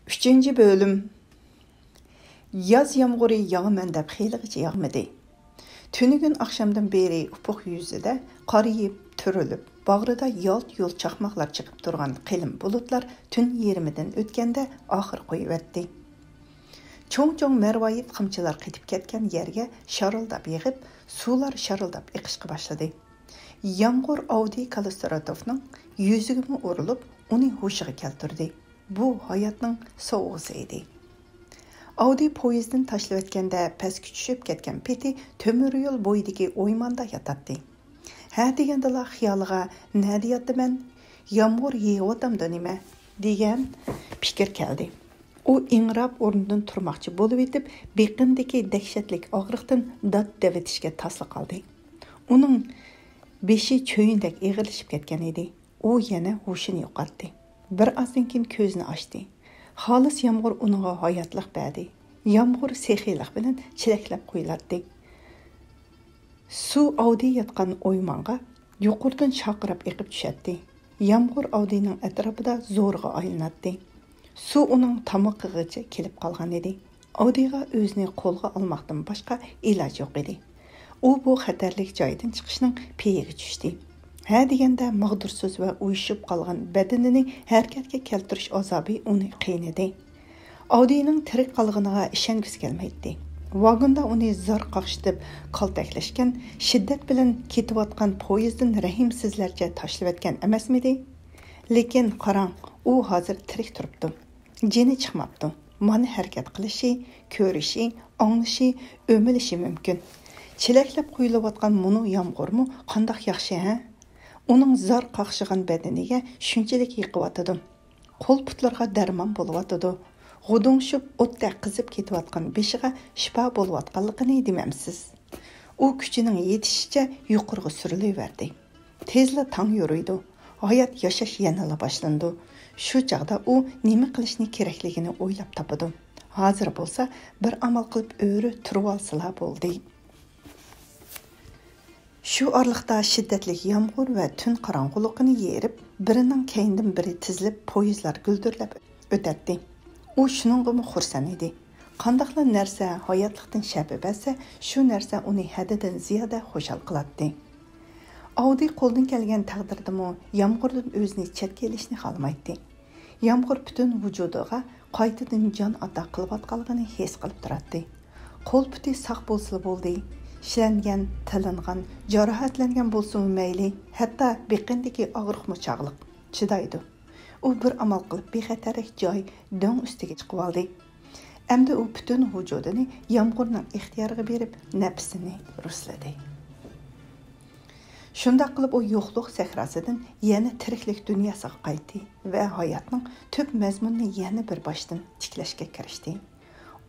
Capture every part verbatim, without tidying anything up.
ئۈچىنچى بۆلۈم. ياز يامغۇرى ياغىمەن دەپ خېلىغىچە ياغمىدى. تۈنۈگۈن ئاخشامدىن بېرى ئۇپۇق يۈزىدە قارىيىپ، تۈرۈلۈپ، باغرىدا يالت-يۇلت چاقماقلار چېقىپ تۇرغان قېلىن بۇلۇتلار تۈن يېرىمىدىن ئۆتكەندە ئاخىر قويۇۋەتتى. چوڭ-چوڭ مەرۋايىت قامچىلار قېتىپ كەتكەن يەرگە شارىلداپ يېغىپ، سۇلار شارىلداپ ئېقىشقا باشلىدى. يامغۇر ئاۋدىي كالىستراتوفنىڭ يۈزىگىمۇ ئۇرۇلۇپ، ئۇنى ھوشىغا كەلتۈردى. بۇ ھاياتنىڭ سوۋغىسى ئىدى. ئاۋدىي پويىزدىن تاشلىۋەتكەندە پەسكە چۈشۈپ كەتكەن پېتى تۆمۈر يول بويىدىكى ئويماندا ياتاتتى. ھە دېگەندىلا خىيالىغا، «نەدە ياتىمەن؟ يامغۇر يېغىۋاتامدۇ نېمە؟» دېگەن پىكىر كەلدى. ئۇ ئىڭراپ ئورنىدىن تۇرماقچى بولۇۋېتىپ، بېقىندىكى دەھشەتلىك ئاغرىقتىن دات دەۋېتىشكە تاسلا قالدى. ئۇنىڭ بېشى چۆيۈندەك ئېغىرلىشىپ كەتكەن ئىدى. ئۇ يەنە ھوشىنى يوقاتتى. بىر ئازدىن كېيىن كۆزىنى ئاچتى. خالىس يامغۇر ئۇنىڭغا ھاياتلىق بەردى. يامغۇر سېخىيلىق بىلەن چېلەكلەپ قۇيۇلاتتى. سۇ ئاۋدىي ياتقان ئويمانغا يۇقىرىدىن شارقىراپ ئېقىپ چۈشەتتى. يامغۇر ئاۋدىينىڭ ئەتراپىدا زورىغا ئايلىناتتى. سۇ ئۇنىڭ تامىقىغىچە كېلىپ قالغان ئىدى. ئاۋدىيغا ئۆزىنى قولغا ئالماقتىن باشقا ئىلاج يوق ئىدى. ئۇ بۇ خەتەرلىك جايدىن چىقىشنىڭ پېيىگە چۈشتى. ھە دېگەندە ماغدۇرسىز ۋە ئۇيۇشۇپ قالغان بەدىنىنى ھەرىكەتكە كەلتۈرۈش ئازابى ئۇنى قىينىدى. ئاۋدىينىڭ تىرىك قالغىنىغا ئىشەنگۈسى كەلمەيتتى. ۋاگوندا ئۇنى زار قاقشىتىپ، كالتەكلەشكەن، شىددەت بىلەن كېتىۋاتقان پويىزدىن رەھىمسىزلەرچە تاشلىۋەتكەن ئەمەسمىدى؟ لېكىن قاراڭ، ئۇ ھازىر تىرىك تۇرۇپتۇ. جېنى چىقماپتۇ. مانا ھەرىكەت قىلىشى، كۆرۈشى، ئاڭلىشى، ئۆمىلىشى مۇمكىن. چېلەكلەپ قۇيۇلۇۋاتقان مۇنۇ يامغۇرمۇ قانداق ياخشى، ھە؟ ئۇنىڭ زار قاقشىغان بەدىنىگە شۇنچىلىك يېقىۋاتىدۇ. قول-پۇتلىرىغا دەرمان بولۇۋاتىدۇ. غۇدۇڭشۇپ ئوتتەك قىزىپ كېتىۋاتقان بېشىغا شىپا بولۇۋاتقانلىقىنى دېمەمسىز؟ ئۇ كۈچىنىڭ يېتىشىچە يۇقىرىغا سۈرۈلۈۋەردى. تېزلا تاڭ يورۇيدۇ. ھايات ياشاش يەنىلا باشلىنىدۇ. شۇ چاغدا ئۇ نېمە قىلىشنى كېرەكلىكىنى ئويلاپ تاپىدۇ. ھازىر بولسا بىر ئامال قىلىپ ئۆرە تۇرۇۋالسىلا بولدى. شۇ ئارىلىقتا شىددەتلىك يامغۇر ۋە تۈن قاراڭغۇلۇقىنى يېرىپ، بىرىنىڭ كەينىدىن بىرى تىزىلىپ، پويىزلار گۈلدۈرلەپ ئۆتەتتى. ئۇ شۇنىڭغىمۇ خۇرسەن ئىدى. قانداقلا نەرسە ھاياتلىقتىن شەپە بەرسە، شۇ نەرسە ئۇنى ھەددىدىن زىيادە خۇشال قىلاتتى. ئاۋدى قولدىن كەلگەن تەقدىردىمۇ يامغۇردىن ئۆزىنى چەتكە ئېلىشنى خالىمايتتى. يامغۇر پۈتۈن ۋۇجۇدىغا قايتىدىن جان ئاتا قىلىۋاتقانلىقىنى ھېس قىلىپ تۇراتتى. قول پۇتى ساق بولسىلا بولدى. شىلەنگەن، تىلىنغان، جاراھەتلەنگەن بولسىمۇ مەيلى، ھەتتا بېقىندىكى ئاغرىقمۇ چاغلىق، چىدايدۇ. ئۇ بىر ئامال قىلىپ بىخەتەرلىك جاي دۆڭ ئۈستىگە چىقىۋالدى. ئەمدى ئۇ پۈتۈن ۋۇجۇدىنى يامغۇرنىڭ ئىختىيارىغا بېرىپ، نەپىسىنى رۇسلىدى. شۇنداق قىلىپ ئۇ يوقلۇق سەھراسىدىن يەنە تىرىكلىك دۇنياسىغا قايتتى ۋە ھاياتنىڭ تۈپ مەزمۇنىنى يەنە بىر باشتىن تىكلەشكە كىرىشتى.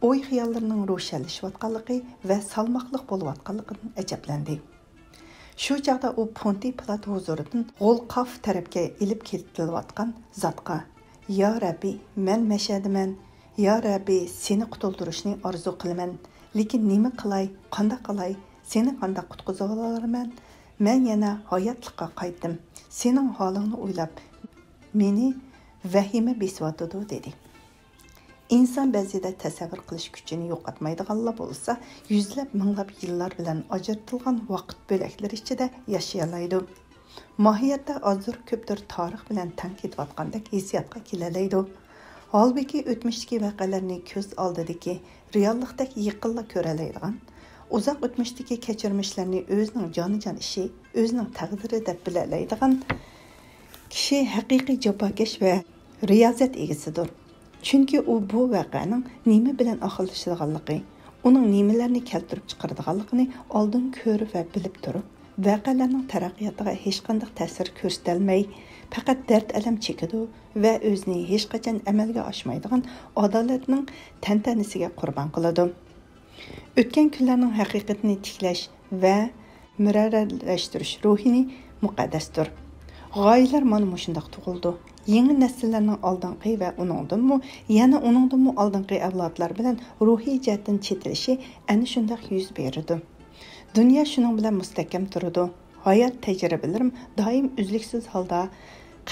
ئوي-خىياللىرىنىڭ روشەنلىشىۋاتقانلىقى ۋە سالماقلىق بولۇۋاتقانلىقىدىن ئەجەبلەندى. شۇ چاغدا ئۇ پونتى پىلات ھۇزۇرىدىن غول قاف تەرەپكە ئېلىپ كېتىلىۋاتقان زاتقا، «يا رەببى، مەن مەشەدىمەن. يا رەببى، سېنى قۇتۇلدۇرۇشنى ئارزۇ قىلىمەن. لېكىن نېمە قىلاي، قانداق قىلاي؟ سېنى قانداق قۇتقۇزۇۋالارمەن؟ مەن يەنە ھاياتلىققا قايتتىم. سېنىڭ ھالىڭنى ئويلاپ، مېنى ۋەھىمە بېسىۋاتىدۇ» دېدى. ئىنسان بەزىدە تەسەۋۋۇر قىلىش كۈچىنى يوقاتمايدىغانلا بولسا، يۈزلەپ، مىڭلاپ يىللار بىلەن ئاجرىتىلغان ۋاقىت بۆلەكلىرى ئىچىدە ياشىيالايدۇ. ماھىيەتتە ئازدۇر-كۆپتۇر تارىخ بىلەن تەڭ كېتىۋاتقاندەك ھېسسىياتقا كېلەلەيدۇ. ھالبۇكى، ئۆتمۈشتىكى ۋەقەلەرنى كۆز ئالدىدىكى رېئاللىقتەك يېقىنلا كۆرەلەيدىغان، ئۇزاق ئۆتمۈشتىكى كەچۈرمىشلەرنى ئۆزىنىڭ جانىجان ئىشى، ئۆزىنىڭ تەقدىرى دەپ بىلەلەيدىغان كىشى ھەقىقىي جاپاكەش ۋە رىيازەت ئىگىسىدۇر. چۈنكى ئۇ بۇ ۋەقەنىڭ نېمە بىلەن ئاخىرلىشىدىغانلىقى، ئۇنىڭ نېمىلەرنى كەلتۈرۈپ چىقىرىدىغانلىقىنى ئالدىن كۆرۈپ ۋە بىلىپ تۇرۇپ، ۋەقەلەرنىڭ تەرەققىياتىغا ھېچقانداق تەسىر كۆرسىتەلمەي، پەقەت دەرد-ئەلەم چېكىدۇ ۋە ئۆزىنى ھېچقاچان ئەمەلگە ئاشمايدىغان ئادالەتنىڭ تەنتەنىسىگە قۇربان قىلىدۇ. ئۆتكەن كۈنلەرنىڭ ھەقىقىتىنى تىكلەش ۋە مۇرەررەلەشتۈرۈش روھىنى مۇقەددەستۇر. غايىلەر مانا مۇشۇنداق تۇغۇلىدۇ. يېڭى نەسىللەرنىڭ ئالدىنقى ۋە ئۇنىڭدىنمۇ، يەنە ئۇنىڭدىنمۇ ئالدىنقى ئەۋلادلار بىلەن روھىي جەھەتتىن چېتىلىشى ئەنە شۇنداق يۈز بېرىدۇ. دۇنيا شۇنىڭ بىلەن مۇستەھكەم تۇرىدۇ. ھايات تەجرىبىلىرىم دائىم ئۈزلۈكسىز ھالدا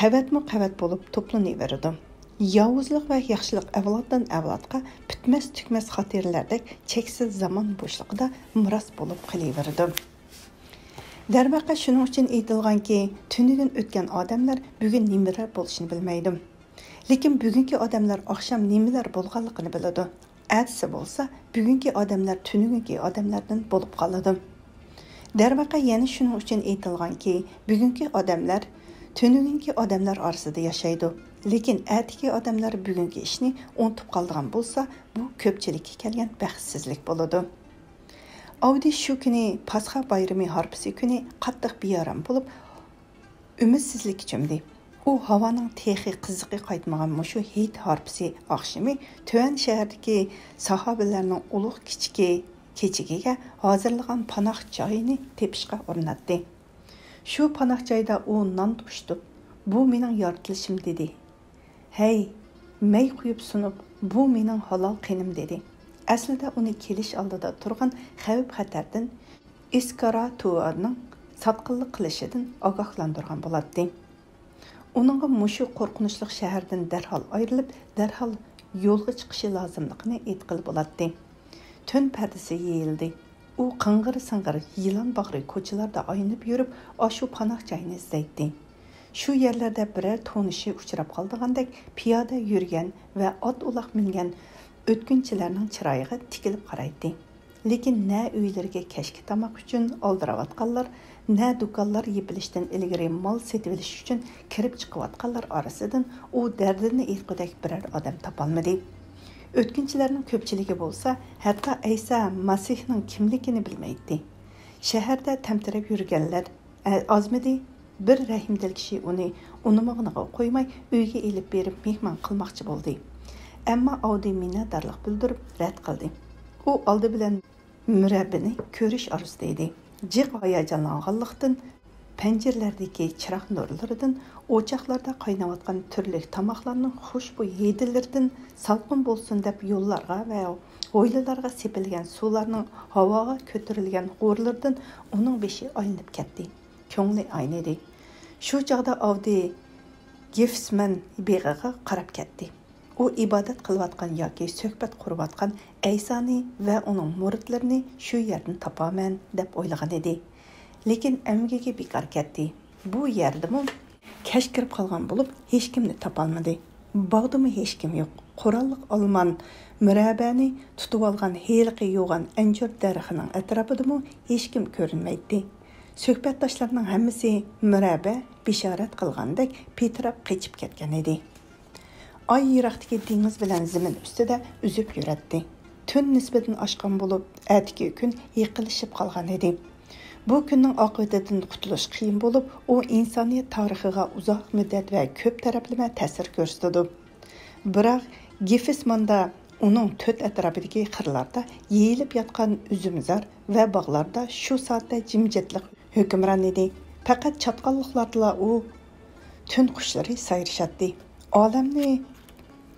قەۋەتمۇ قەۋەت بولۇپ توپلىنىۋېرىدۇ. ياۋۇزلۇق ۋە ياخشىلىق ئەۋلادتىن ئەۋلادقا پۈتمەس-تۈكمەس خاتىرىلەردەك چەكسىز زامان بوشلۇقىدا مىراس بولۇپ قېلىۋېرىدۇ. دەرۋەقە، شۇنىڭ ئۈچۈن ئېيتىلغانكى، تۈنۈگۈن ئۆتكەن ئادەملەر بۈگۈن نېمىلەر بولۇشىنى بىلمەيدۇ. لېكىن بۈگۈنكى ئادەملەر ئاخشام نېمىلەر بولغانلىقىنى بىلىدۇ. ئەتىسى بولسا، بۈگۈنكى ئادەملەر تۈنۈگۈنكى ئادەملەردىن بولۇپ قالىدۇ. دەرۋەقە، يەنە شۇنىڭ ئۈچۈن ئېيتىلغانكى، بۈگۈنكى ئادەملەر تۈنۈگۈنكى ئادەملەر ئارىسىدا ياشايدۇ، لېكىن ئەتىكى ئادەملەر بۈگۈنكى ئىشنى ئۇنتۇپ قالىدىغان بولسا، بۇ كۆپچىلىككە كەلگەن بەختسىزلىك بولىدۇ. ئاۋدى شۇ كۈنى، پاسخا بايرىمى ھارپىسى كۈنى، قاتتىق بىئارام بولۇپ، ئۈمىدسىزلىككە چۆمدى. ئۇ ھاۋانىڭ تېخى قىزىقى قايتمىغان مۇشۇ ھېيت ھارپىسى ئاخشىمى تۆۋەن شەھەردىكى ساھابىلەرنىڭ ئۇلۇغ كىچىكى كېچىكىگە ھازىرلىغان پاناھ جايىنى تېپىشقا ئۇرۇناتتى. شۇ پاناھ جايدا ئۇ نان توشۇتۇپ، «بۇ مېنىڭ يارىتىلىشىم» دېدى. «ھەي، مەي قۇيۇپ سۇنۇپ، بۇ مېنىڭ ھالال قېنىم» دېدى. ئەسلىدە ئۇنى كېلىش ئالدىدا تۇرغان خەۋپ-خەتەردىن، ئىسكاراتۇۋانىڭ ساتقىنلىق قىلىشىدىن ئاگاھلاندۇرغان بولاتتى. ئۇنىڭغا مۇشۇ قورقۇنچلۇق شەھەردىن دەرھال ئايرىلىپ، دەرھال يولغا چىقىشى لازىملىقىنى ئېيتقىلى بولاتتى. تۈن پەردىسى يېيىلدى. ئۇ قىڭغىر-سىڭغىر يىلان باغرى كوچىلاردا ئايلىنىپ يۈرۈپ، ئاشۇ پاناھ جاينى ئىزدەيتتى. شۇ يەرلەردە بىرەر تونۇشى ئۇچراپ قالىدىغاندەك پىيادە يۈرگەن ۋە ئات-ئۇلاق مىنگەن ئۆتكۈنچىلەرنىڭ چىرايىغا تىكىلىپ قارايتتى. لېكىن نە ئۆيلىرىگە كەچكى تاماق ئۈچۈن ئالدىراۋاتقانلار، نە دۇكانلار يېپىلىشتىن ئىلگىرى مال سېتىۋېلىش ئۈچۈن كىرىپ چىقىۋاتقانلار ئارىسىدىن ئۇ دەردىنى ئېيتقۇدەك بىرەر ئادەم تاپالمىدى. ئۆتكۈنچىلەرنىڭ كۆپچىلىكى بولسا، ھەتتا ئەيسا مەسىھنىڭ كىملىكىنى بىلمەيتتى. شەھەردە تەمتىرەپ يۈرگەنلەر ئە-، ئازمىدى. بىر رەھىمدىل كىشى ئۇنى ئۇنىمىغىنىغا قويماي، ئۆيگە ئېلىپ بېرىپ مېھمان قىلماقچى بولدى. ئەمما ئاۋدى مىننەتدارلىق بىلدۈرۈپ رەت قىلدى. ئۇ ئالدى بىلەن مۇرەببىنى كۆرۈش ئارزۇسىدا ئىدى. جىق ھاياجانلانغانلىقتىن، پەنجىرىلەردىكى چىراغ نۇرلىرىدىن، ئوچاقلاردا قايناۋاتقان تۈرلۈك تاماقلارنىڭ خۇشبۇي ھىدلىرىدىن، سالقىن بولسۇن دەپ يوللارغا ۋە ھويلىلارغا سېپىلگەن سۇلارنىڭ ھاۋاغا كۆتۈرۈلگەن غۇرلىرىدىن ئۇنىڭ بېشى ئايلىنىپ كەتتى. كۆڭلى ئاينىدى. شۇ چاغدا ئاۋدى گېفسمەن بېغىغا قاراپ كەتتى. ئۇ ئىبادەت قىلىۋاتقان ياكى سۆھبەت قۇرۇۋاتقان ئەيسانى ۋە ئۇنىڭ مۇرىتلىرىنى شۇ يەردىن تاپارمەن دەپ ئويلىغان ئىدى. لېكىن ئەمگىكى بىكار كەتتى. بۇ يەردىمۇ كەچ كىرىپ قالغان بولۇپ، ھېچكىمنى تاپالمىدى. باغدىمۇ ھېچكىم يوق. قوراللىق ئالمان مۇرەببەنى تۇتۇۋالغان ھېلىقى يوغان ئەنجۈر دەرىخىنىڭ ئەتراپىدىمۇ ھېچكىم كۆرۈنمەيتتى. سۆھبەتداشلارنىڭ ھەممىسى مۇرەببە بېشارەت قىلغاندەك پىتىراپ قېچىپ كەتكەن ئىدى. ئاي يىراقتىكى دېڭىز بىلەن زېمىن ئۈستىدە ئۈزۈپ يۈرەتتى. تۈن نىسبىدىن ئاشقان بولۇپ، ئەتىكى كۈن يېقىنلىشىپ قالغان ئىدى. بۇ كۈننىڭ ئاقىۋىتىدىن قۇتۇلۇش قىيىن بولۇپ، ئۇ ئىنسانىيەت تارىخىغا ئۇزاق مۇددەت ۋە كۆپ تەرەپلىمە تەسىر كۆرسىتىدۇ. بىراق، گېفسماندا، ئۇنىڭ تۆت ئەتراپىدىكى قىرلاردا يېيىلىپ ياتقان ئۈزۈمزار ۋە باغلاردا شۇ سائەتتە جىمجىتلىق ھۆكۈمران ئىدى. پەقەت چاتقاللىقلاردىلا ئۇ تۈن قۇشلىرى سايرىشاتتى. ئالەمنى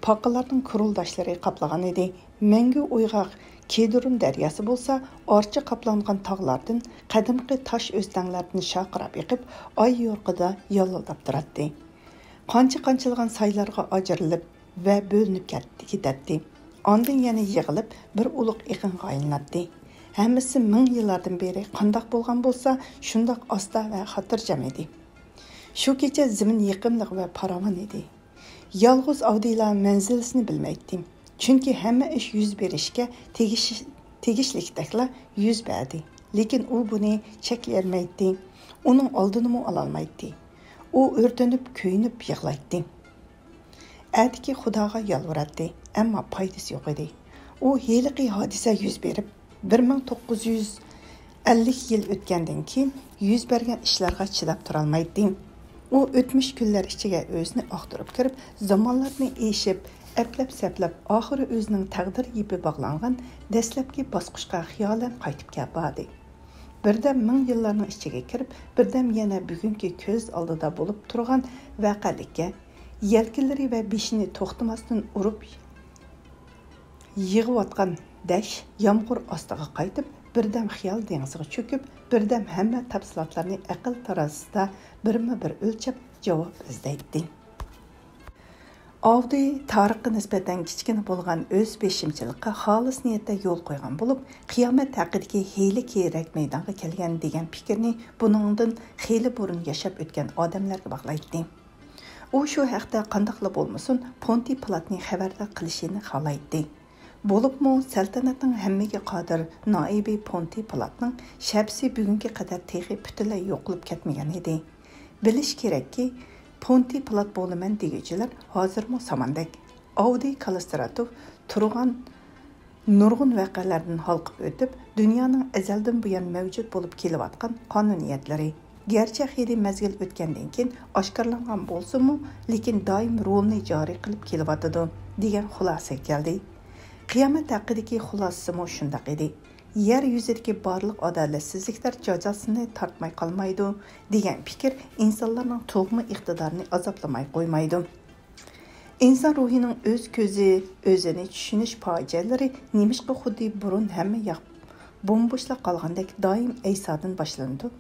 پاقىلارنىڭ كۇرۇلداشلىرى قاپلىغان ئىدى. مەڭگۈ ئويغاق كېدرون دەرياسى بولسا ئارچا قاپلانغان تاغلاردىن، قەدىمكى تاش ئۆستەڭلەردىن شارقىراپ ئېقىپ، ئاي يورۇقىدا يالىلداپ تۇراتتى. قانچە-قانچىلىغان سايلارغا ئاجرىلىپ ۋە بۆلۈنۈپ كەت-، كېتەتتى. ئاندىن يەنە يىغىلىپ، بىر ئۇلۇق ئېقىنغا ئايلىناتتى. ھەممىسى مىڭ يىللاردىن بېرى قانداق بولغان بولسا، شۇنداق ئاستا ۋە خاتىرجەم ئىدى. شۇ كېچە زېمىن يېقىملىق ۋە پاراۋان ئىدى. يالغۇز ئاۋدىلا مەنزىلىسىنى بىلمەيتتى. چۈنكى ھەممە ئىش يۈز بېرىشكە تېگىش-، تېگىشلىكتەكلا يۈز بەردى. لېكىن ئۇ بۇنى چەكلىيەلمەيتتى. ئۇنىڭ ئالدىنىمۇ ئالالمايتتى. ئۇ ئۆرتىنىپ، كۆيۈنۈپ يىغلايتتى. ئەتىكى خۇداغا يالۋۇراتتى، ئەمما پايدىسى يوق ئىدى. ئۇ ھېلىقى ھادىسە يۈز بېرىپ، بىر مىڭ توققۇز يۈز ئەللىك يىل ئۆتكەندىن كېيىن يۈز بەرگەن ئىشلارغا چىداپ تۇرالمايتتى. ئۇ ئۆتمۈش كۈنلەر ئىچىگە ئۆزىنى ئاختۇرۇپ كىرىپ، زامانلارنى ئېشىپ، ئەپلەپ-سەپلەپ، ئاخىرى ئۆزىنىڭ تەقدىر يىپى باغلانغان دەسلەپكى باسقۇچقا خىيالەن قايتىپ كە-، باردى. بىردەم مىڭ يىللارنىڭ ئىچىگە كىرىپ، بىردەم يەنە بۈگۈنكى كۆز ئالدىدا بولۇپ تۇرغان ۋەقەلىككە، يەلكىلىرى ۋە بېشىنى توختىماستىن ئۇرۇپ يىغىۋاتقان دەش يامغۇر ئاستىغا قايتىپ، بىردەم خىيال دېڭىزىغا چۆكۈپ، بىردەم ھەممە تەپسىلاتلارنى ئەقىل تارازىسىدا بىرمۇ بىر ئۆلچەپ جاۋاب ئىزدەيتتى. ئاۋدى تارىخقا نىسبەتەن كىچىككىنە بولغان ئۆز بېشىمچىلىققا خالىس نىيەتتە يول قويغان بولۇپ، قىيامەت ھەققىدىكى ھېلى كېيىنرەك مەيدانغا كەلگەن دېگەن پىكىرنى بۇنىڭدىن خېلى بۇرۇن ياشاپ ئۆتكەن ئادەملەرگە باغلايتتى. ئۇ شۇ ھەقتە قانداقلا بولمىسۇن، پونتى پىلاتنى خەۋەردار قىلىشىنى خالايتتى. بولۇپمۇ سەلتەنەتنىڭ ھەممىگە قادىر نائىبى پونتى پىلاتنىڭ شەپىسى بۈگۈنگە قەدەر تېخى پۈتۈنلەي يوقىلىپ كەتمىگەن ئىدى. بىلىش كېرەككى، پونتى پىلات بولىمەن دېگۈچىلەر ھازىرمۇ ساماندەك. ئاۋدىي كاللىستراتوف تۇرغان نۇرغۇن ۋەقەلەردىن ھالقىپ ئۆتۈپ، دۇنيانىڭ ئەزەلدىن بۇيان مەۋجۇت بولۇپ كېلىۋاتقان قانۇنىيەتلىرى، گەرچە خېلى مەزگىل ئۆتكەندىن كېيىن ئاشكارىلانغان بولسىمۇ، لېكىن دائىم رولىنى جارى قىلىپ كېلىۋاتىدۇ، دېگەن خۇلاسىگە كەلدى. قىيامەت ھەققىدىكى خۇلاسىسىمۇ شۇنداق ئىدى. يەر يۈزىدىكى بارلىق ئادالەتسىزلىكلەر جازاسىنى تارتماي قالمايدۇ، دېگەن پىكىر ئىنسانلارنىڭ تۇغما ئىقتىدارىنى ئازابلىماي قويمايدۇ. ئىنسان روھىنىڭ ئۆز كۆزى، ئۆزىنى چۈشىنىش پاجىئەلىرى نېمىشقا خۇددى بۇرۇن ھەممە ياق بومبوشلا قالغاندەك دائىم ئەيسادىن باشلىنىدۇ؟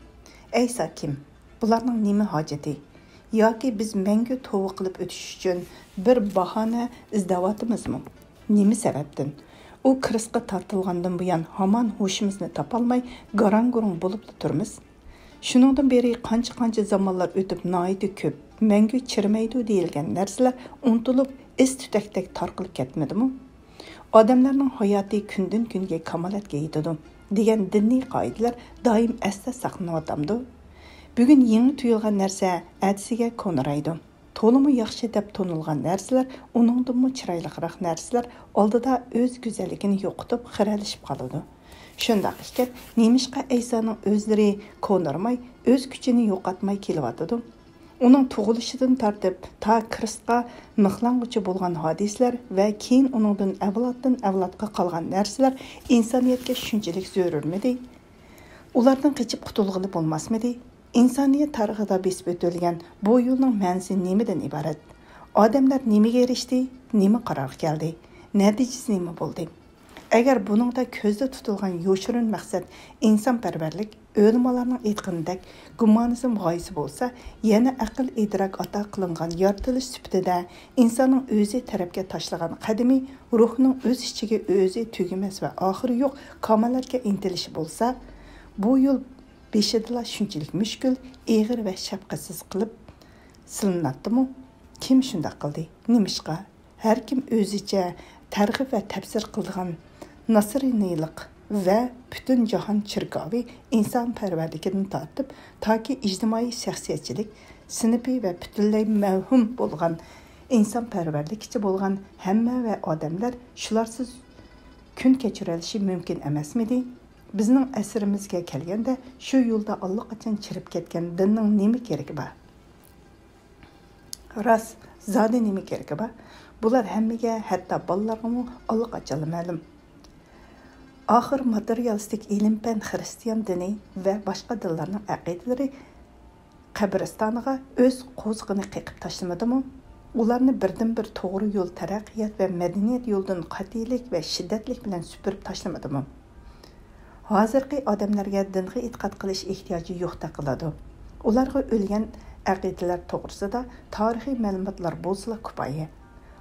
ئەيسا كىم؟ بۇلارنىڭ نېمە ھاجىتى؟ ياكى بىز مەڭگۈ توۋا قىلىپ ئۆتۈش ئۈچۈن بىر باھانە ئىزدەۋاتىمىزمۇ؟ نېمە سەۋەبتىن؟ ئۇ كىرىستقا تارتىلغاندىن بۇيان ھامان ھوشىمىزنى تاپالماي گاراڭ-گۇرۇڭ بولۇپلا تۇرىمىز. شۇنىڭدىن بېرى قانچە-قانچە زامانلار ئۆتۈپ ناھايىتى كۆپ، مەڭگۈ چىرىمەيدۇ دېيىلگەن نەرسىلەر ئۇنتۇلۇپ، ئىس تۈتەكتەك تارقىلىپ كەتمىدىمۇ؟ ئادەملەرنىڭ ھاياتى كۈندىن-كۈنگە كامالەتكە يېتىدۇ، دېگەن دىنىي قائىدىلەر دائىم ئەستە ساقلىنىۋاتامدۇ؟ بۈگۈن يېڭى تۇيۇلغان نەرسە ئەتىسىگە كونىرايدۇ. تولىمۇ ياخشى دەپ تونۇلغان نەرسىلەر، ئۇنىڭدىنمۇ چىرايلىقراق نەرسىلەر ئالدىدا ئۆز گۈزەللىكىنى يوقىتىپ، خىرەلىشىپ قالىدۇ. شۇنداق ئىكەن، نېمىشقا ئەيسانىڭ ئۆزلىرى كونىرىماي، ئۆز كۈچىنى يوقاتماي كېلىۋاتىدۇ؟ ئۇنىڭ تۇغۇلۇشىدىن تارتىپ تا كىرىستقا مىخلانغۇچە بولغان ھادىسىلەر ۋە كېيىن ئۇنىڭدىن ئەۋلادتىن ئەۋلادقا قالغان نەرسىلەر ئىنسانىيەتكە شۇنچىلىك زۆرۈرمىدى؟ ئۇلاردىن قېچىپ قۇتۇلغىلى بولماسمىدى؟ ئىنسانىيەت تارىخىدا بېسىپ ئۆتۈلگەن بۇ يولنىڭ مەنىسى نېمىدىن ئىبارەت؟ ئادەملەر نېمىگە ئېرىشتى؟ نېمە قارارغا كەلدى؟ نەتىجىسى نېمە بولدى؟ ئەگەر بۇنىڭدا كۆزدە تۇتۇلغان يوشۇرۇن مەقسەت ئىنسانپەرۋەرلىك، ئۆلىمالارنىڭ ئېيتقىنىدەك گۇمانىزم غايىسى بولسا، يەنە ئەقىل-ئىدراك ئاتا قىلىنغان يارىتىلىش سۈپىتىدە ئىنساننىڭ ئۆزى تەرەپكە تاشلىغان قەدىمى، روھنىڭ ئۆز ئىچىگە ئۆزى تۈگىمەس ۋە ئاخىرى يوق كامالەتكە ئىنتىلىشى بولسا، بۇ يول بېشىدىلا شۇنچىلىك مۈشكۈل، ئېغىر ۋە شەپقەتسىز قىلىپ سېلىناتتىمۇ؟ كىم شۇنداق قىلدى؟ نېمىشقا؟ ھەركىم ئۆزىچە تەرغىب ۋە تەپسىر قىلىدىغان ناسرىنىيلىق ۋە پۈتۈن جاھان چېركاۋى ئىنسانپەرۋەرلىكىدىن تارتىپ، تاكى ئىجتىمائىي شەخسىيەتچىلىك سىنىپى ۋە پۈتۈنلەي مەۋھۇم بولغان ئىنسانپەرۋەرلىككىچە بولغان ھەممە ۋە ئادەملەر شۇلارسىز كۈن كەچۈرەلىشى مۇمكىن ئەمەسمىدى؟ بىزنىڭ ئەسرىمىزگە كەلگەندە، شۇ يولدا ئاللىقاچان چىرىپ كەتكەن دىننىڭ نېمە كېرىكى بار؟ راست، زادى نېمە كېرىكى بار؟ بۇلار ھەممىگە، ھەتتا بالىلارغىمۇ ئاللىقاچانلا مەلۇم. ئاخىر ماتېرىيالىستىك ئىلىم-پەن خىرىستىيان دىنى ۋە باشقا دىنلارنىڭ ئەقىدىلىرى قەبرىستانىغا ئۆز قوزۇقىنى قېقىپ تاشلىمىدىمۇ؟ ئۇلارنى بىردىنبىر توغرا يول تەرەققىيات ۋە مەدەنىيەت يولىدىن قەتئىيلىك ۋە شىددەتلىك بىلەن سۈپۈرۈپ تاشلىمىدىمۇ؟ ھازىرقى ئادەملەرگە دىنغا ئېتىقاد قىلىش ئېھتىياجى يوقتەك قىلىدۇ. ئۇلارغا ئۆلگەن ئەقىدىلەر توغرىسىدا تارىخىي مەلۇماتلار بولسىلا كۇپايە.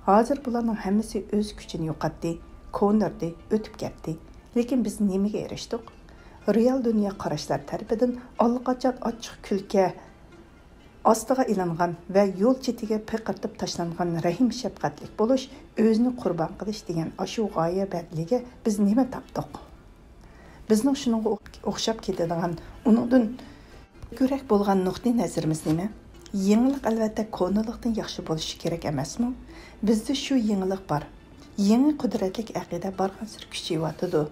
ھازىر بۇلارنىڭ ھەممىسى ئۆز كۈچىنى يوقاتتى، كونىردى، ئۆتۈپ كەتتى. لېكىن بىز نېمىگە ئېرىشتۇق؟ رېئال دۇنيا قاراشلار تەرىپىدىن ئاللىقاچان ئاچچىق كۈلكە ئاستىغا ئېلىنغان ۋە يول چېتىگە پىقىرتىپ تاشلانغان رەھىم-شەپقەتلىك بولۇش، ئۆزىنى قۇربان قىلىش دېگەن ئاشۇ غايە بەدىلىگە بىز نېمە تاپتۇق؟ بىزنىڭ شۇنىڭغا ئوخشاپ كېتىدىغان، ئۇنىڭدىن كۆكرەك بولغان نۇقتىئى نەزىرىمىز نېمە؟ يېڭىلىق ئەلۋەتتە كونىلىقتىن ياخشى بولۇشى كېرەك ئەمەسمۇ؟ بىزدە شۇ يېڭىلىق بار. يېڭى قۇدرەتلىك ئەقىدە بارغانسېرى كۈچىيىۋاتىدۇ.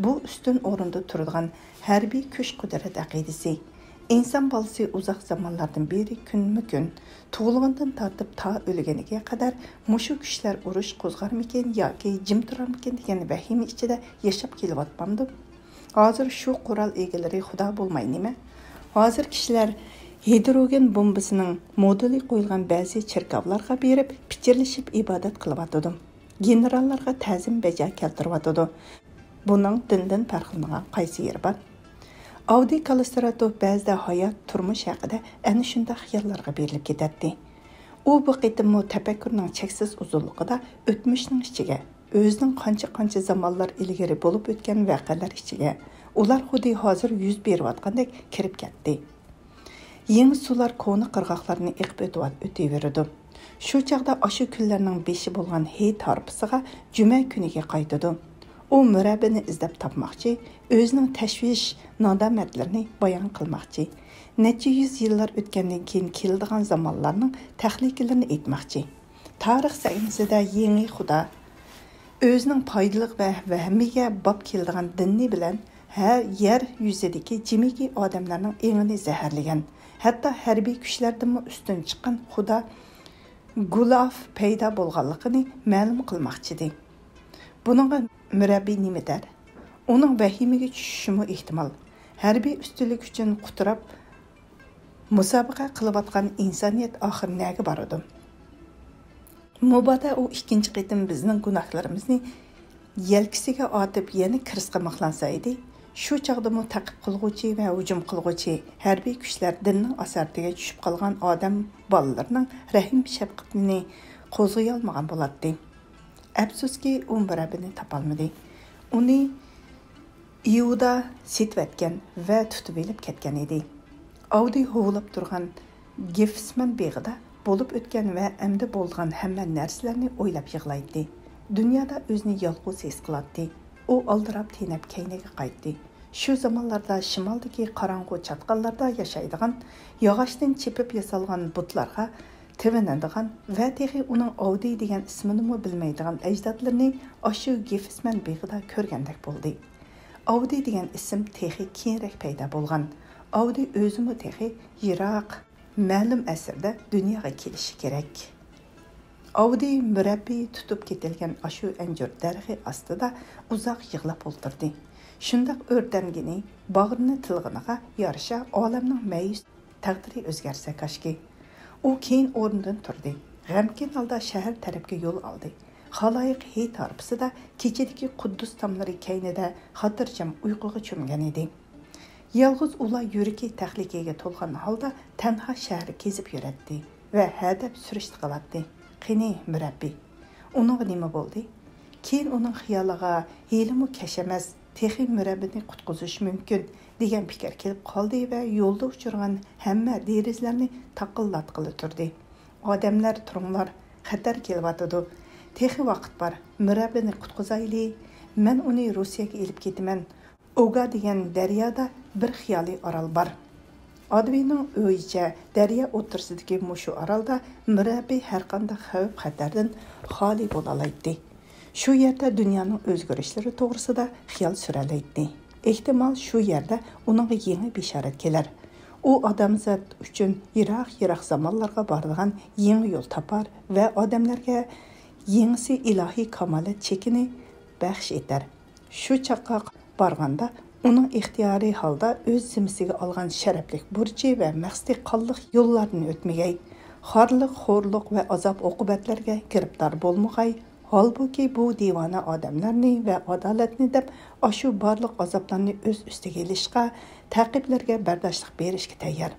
بۇ ئۈستۈن ئورۇندا تۇرىدىغان ھەربىي كۈچ-قۇدرەت ئەقىدىسى. ئىنسان بالىسى ئۇزاق زامانلاردىن بېرى كۈنمۇ كۈن، تۇغۇلغىنىدىن تارتىپ تا ئۆلگىنىگە قەدەر مۇشۇ كۈچلەر ئۇرۇش قوزغارمىكىن ياكى جىم تۇرارمىكىن دېگەن ۋەھىمە ئىچىدە ياشاپ كېلىۋاتمامدۇ؟ ھازىر شۇ قورال ئىگىلىرى خۇدا بولماي نېمە؟ ھازىر كىشىلەر ھىدروگېن بومبىسىنىڭ مودېلى قويۇلغان بەزى چېركاۋلارغا بېرىپ پىچىرلىشىپ ئىبادەت قىلىۋاتىدۇ. گېنېراللارغا تەزىم بەجا كەلتۈرۈۋاتىدۇ. بۇنىڭ دىندىن پەرقلىنىدىغان قايسى يېرى بار؟ ئاۋدىي كاللىستراتوف بەزىدە ھايات، تۇرمۇش ھەققىدە ئەنە شۇنداق خىياللارغا بېرىلىپ كېتەتتى. ئۇ بۇ قېتىممۇ تەپەككۇرنىڭ چەكسىز ئۇزۇنلۇقىدا ئۆتمۈشنىڭ ئىچىگە، ئۆزىنىڭ قانچە-قانچە زامانلار ئىلگىرى بولۇپ ئۆتكەن ۋەقەلەر ئىچىگە، ئۇلار خۇددى ھازىر يۈز بېرىۋاتقاندەك كىرىپ كەتتى. يېڭى سۇلار كونا قىرغاقلارنى ئېقىپ ئۆتۈۋات-، ئۆتۈۋېرىدۇ. شۇ چاغدا ئاشۇ كۈنلەرنىڭ بېشى بولغان ھېيت ھارپىسىغا جۈمە كۈنىگە قايتىدۇ. ئۇ مۇرەببىنى ئىزدەپ تاپماقچى، ئۆزىنىڭ تەشۋىش، نادامەتلىرىنى بايان قىلماقچى. نەچچە يۈز يىللار ئۆتكەندىن كېيىن كېلىدىغان زامانلارنىڭ تەھلىكىلىرىنى ئېيتماقچى. تارىخ سەھنىسىدە يېڭى خۇدا ئۆزىنىڭ پايدىلىق ۋە ھەممىگە باب كېلىدىغان دىنى بىلەن ھە-، يەر يۈزىدىكى جىمىكى ئادەملەرنىڭ ئېڭىنى زەھەرلىگەن، ھەتتا ھەربىي كۈچلەردىنمۇ ئۈستۈن چىققان خۇدا گۇلاف پەيدا بولغانلىقىنى مەلۇم قىلماقچىدى. بۇنىڭغا مۇرەببى نېمە دەر؟ ئۇنىڭ ۋەھىمىگە چۈشۈشىمۇ ئېھتىمال. ھەربىي ئۈستۈنلۈك ئۈچۈن قۇتراپ مۇسابىقە قىلىۋاتقان ئىنسانىيەت ئاخىر نەگە بارىدۇ؟ مۇبادا ئۇ ئىككىنچى قېتىم بىزنىڭ گۇناھلىرىمىزنى يەلكىسىگە ئارتىپ يەنە كىرىسقا مىخلانسا ئىدى، شۇ چاغدىمۇ تەقىب قىلغۇچى ۋە ھۇجۇم قىلغۇچى ھەربىي كۈچلەر دىننىڭ ئاسارىتىگە چۈشۈپ قالغان ئادەم بالىلىرىنىڭ رەھىم-شەپقىتىنى قوزغىيالمىغان بولاتتى. ئەپسۇسكى، ئۇ مۇرەببىنى تاپالمىدى. ئۇنى ئىيۇدا سېتىۋەتكەن ۋە تۇتۇۋېلىپ كەتكەن ئىدى. ئاۋدى ھۇۋلاپ تۇرغان گېفسمەن بېغىدا بولۇپ ئۆتكەن ۋە ئەمدى بولىدىغان ھەممە نەرسىلەرنى ئويلاپ يىغلايتتى. دۇنيادا ئۆزىنى يالغۇز ھېس قىلاتتى. ئۇ ئالدىراپ تېنەپ كەينىگە قايتتى. شۇ زامانلاردا شىمالدىكى قاراڭغۇ چاتقاللاردا ياشايدىغان، ياغاچتىن چېپىپ ياسالغان بۇتلارغا تىۋىنىدىغان ۋە تېخى ئۇنىڭ ئاۋدى دېگەن ئىسمىنىمۇ بىلمەيدىغان ئەجدادلىرىنى ئاشۇ گېفسمەن بېغىدا كۆرگەندەك بولدى. ئاۋدى دېگەن ئىسىم تېخى كېيىنرەك پەيدا بولغان. ئاۋدى ئۆزىمۇ تېخى يىراق، مەلۇم ئەسىردە دۇنياغا كېلىشى كېرەك. ئاۋدى مۇرەببى تۇتۇپ كېتىلگەن ئاشۇ ئەنجۈر دەرىخى ئاستىدا ئۇزاق يىغلاپ ئولتۇردى. شۇنداق ئۆرتەنگىنى، باغرىنى تىلغىنىغا يارىشا ئالەمنىڭ مەيۈس تەقدىرى ئۆزگەرسە كاشكى. ئۇ كېيىن ئورنىدىن تۇردى. غەمكىن ھالدا شەھەر تەرەپكە يول ئالدى. خالايىق ھېيت ھارپىسىدا كېچىدىكى قۇددۇس تاملىرى كەينىدە خاتىرجەم ئۇيقۇغا چۆمگەن ئىدى. يالغۇز ئۇلا يۈرىكى تەھلىكىگە تولغان ھالدا تەنھا شەھەر كېزىپ يۈرەتتى ۋە ھەدەپ سۈرۈشتە قىلاتتى. قېنى، مۇرەببى؟ ئۇنىڭغا نېمە بولدى؟ كېيىن ئۇنىڭ خىيالىغا ھېلىمۇ كەش ئەمەس، تېخى مۇرەببىنى قۇتقۇزۇش مۇمكىن، دېگەن پىكىر كېلىپ قالدى ۋە يولدا ئۇچرىغان ھەممە دېرىزىلەرنى تاقىلداتقىلى تۇردى. ئادەملەر، تۇرۇڭلار، خەتەر كېلىۋاتىدۇ. تېخى ۋاقىت بار، مۇرەببىنى قۇتقۇزايلى. مەن ئۇنى روسىيەگە ئېلىپ كېتىمەن. ئوگا دېگەن دەريادا بىر خىيالىي ئارال بار. ئادۋېنىڭ ئويىچە، دەريا ئوتتۇرىسىدىكى مۇشۇ ئارالدا مۇرەببى ھەرقانداق خەۋپ-خەتەردىن خالىي بولالايتتى. شۇ يەردە دۇنيانىڭ ئۆزگىرىشلىرى توغرىسىدا خىيال سۈرەلەيتتى. ئېھتىمال، شۇ يەردە ئۇنىڭغا يېڭى بېشارەت كېلەر. ئۇ ئادەمزات ئۈچۈن يىراق-يىراق زامانلارغا بارىدىغان يېڭى يول تاپار ۋە ئادەملەرگە يېڭىسى ئىلاھىي كامالەت چېكىنى بەخش ئېتەر. شۇ چاغقا بارغاندا، ئۇنىڭ ئىختىيارىي ھالدا ئۆز زىممىسىگە ئالغان شەرەپلىك بۇرچى ۋە مەقسىتى قانلىق يوللاردىن ئۆتمىگەي. خارلىق، خورلۇق ۋە ئازاب-ئوقۇبەتلەرگە گىرىپتار بولمىغاي. ھالبۇكى، بۇ دىۋانە ئادەملەرنى ۋە ئادالەتنى دەپ، ئاشۇ بارلىق ئازابلارنى ئۆز ئۈستىگە ئېلىشقا، تەقىبلەرگە بەرداشلىق بېرىشكە تەييار.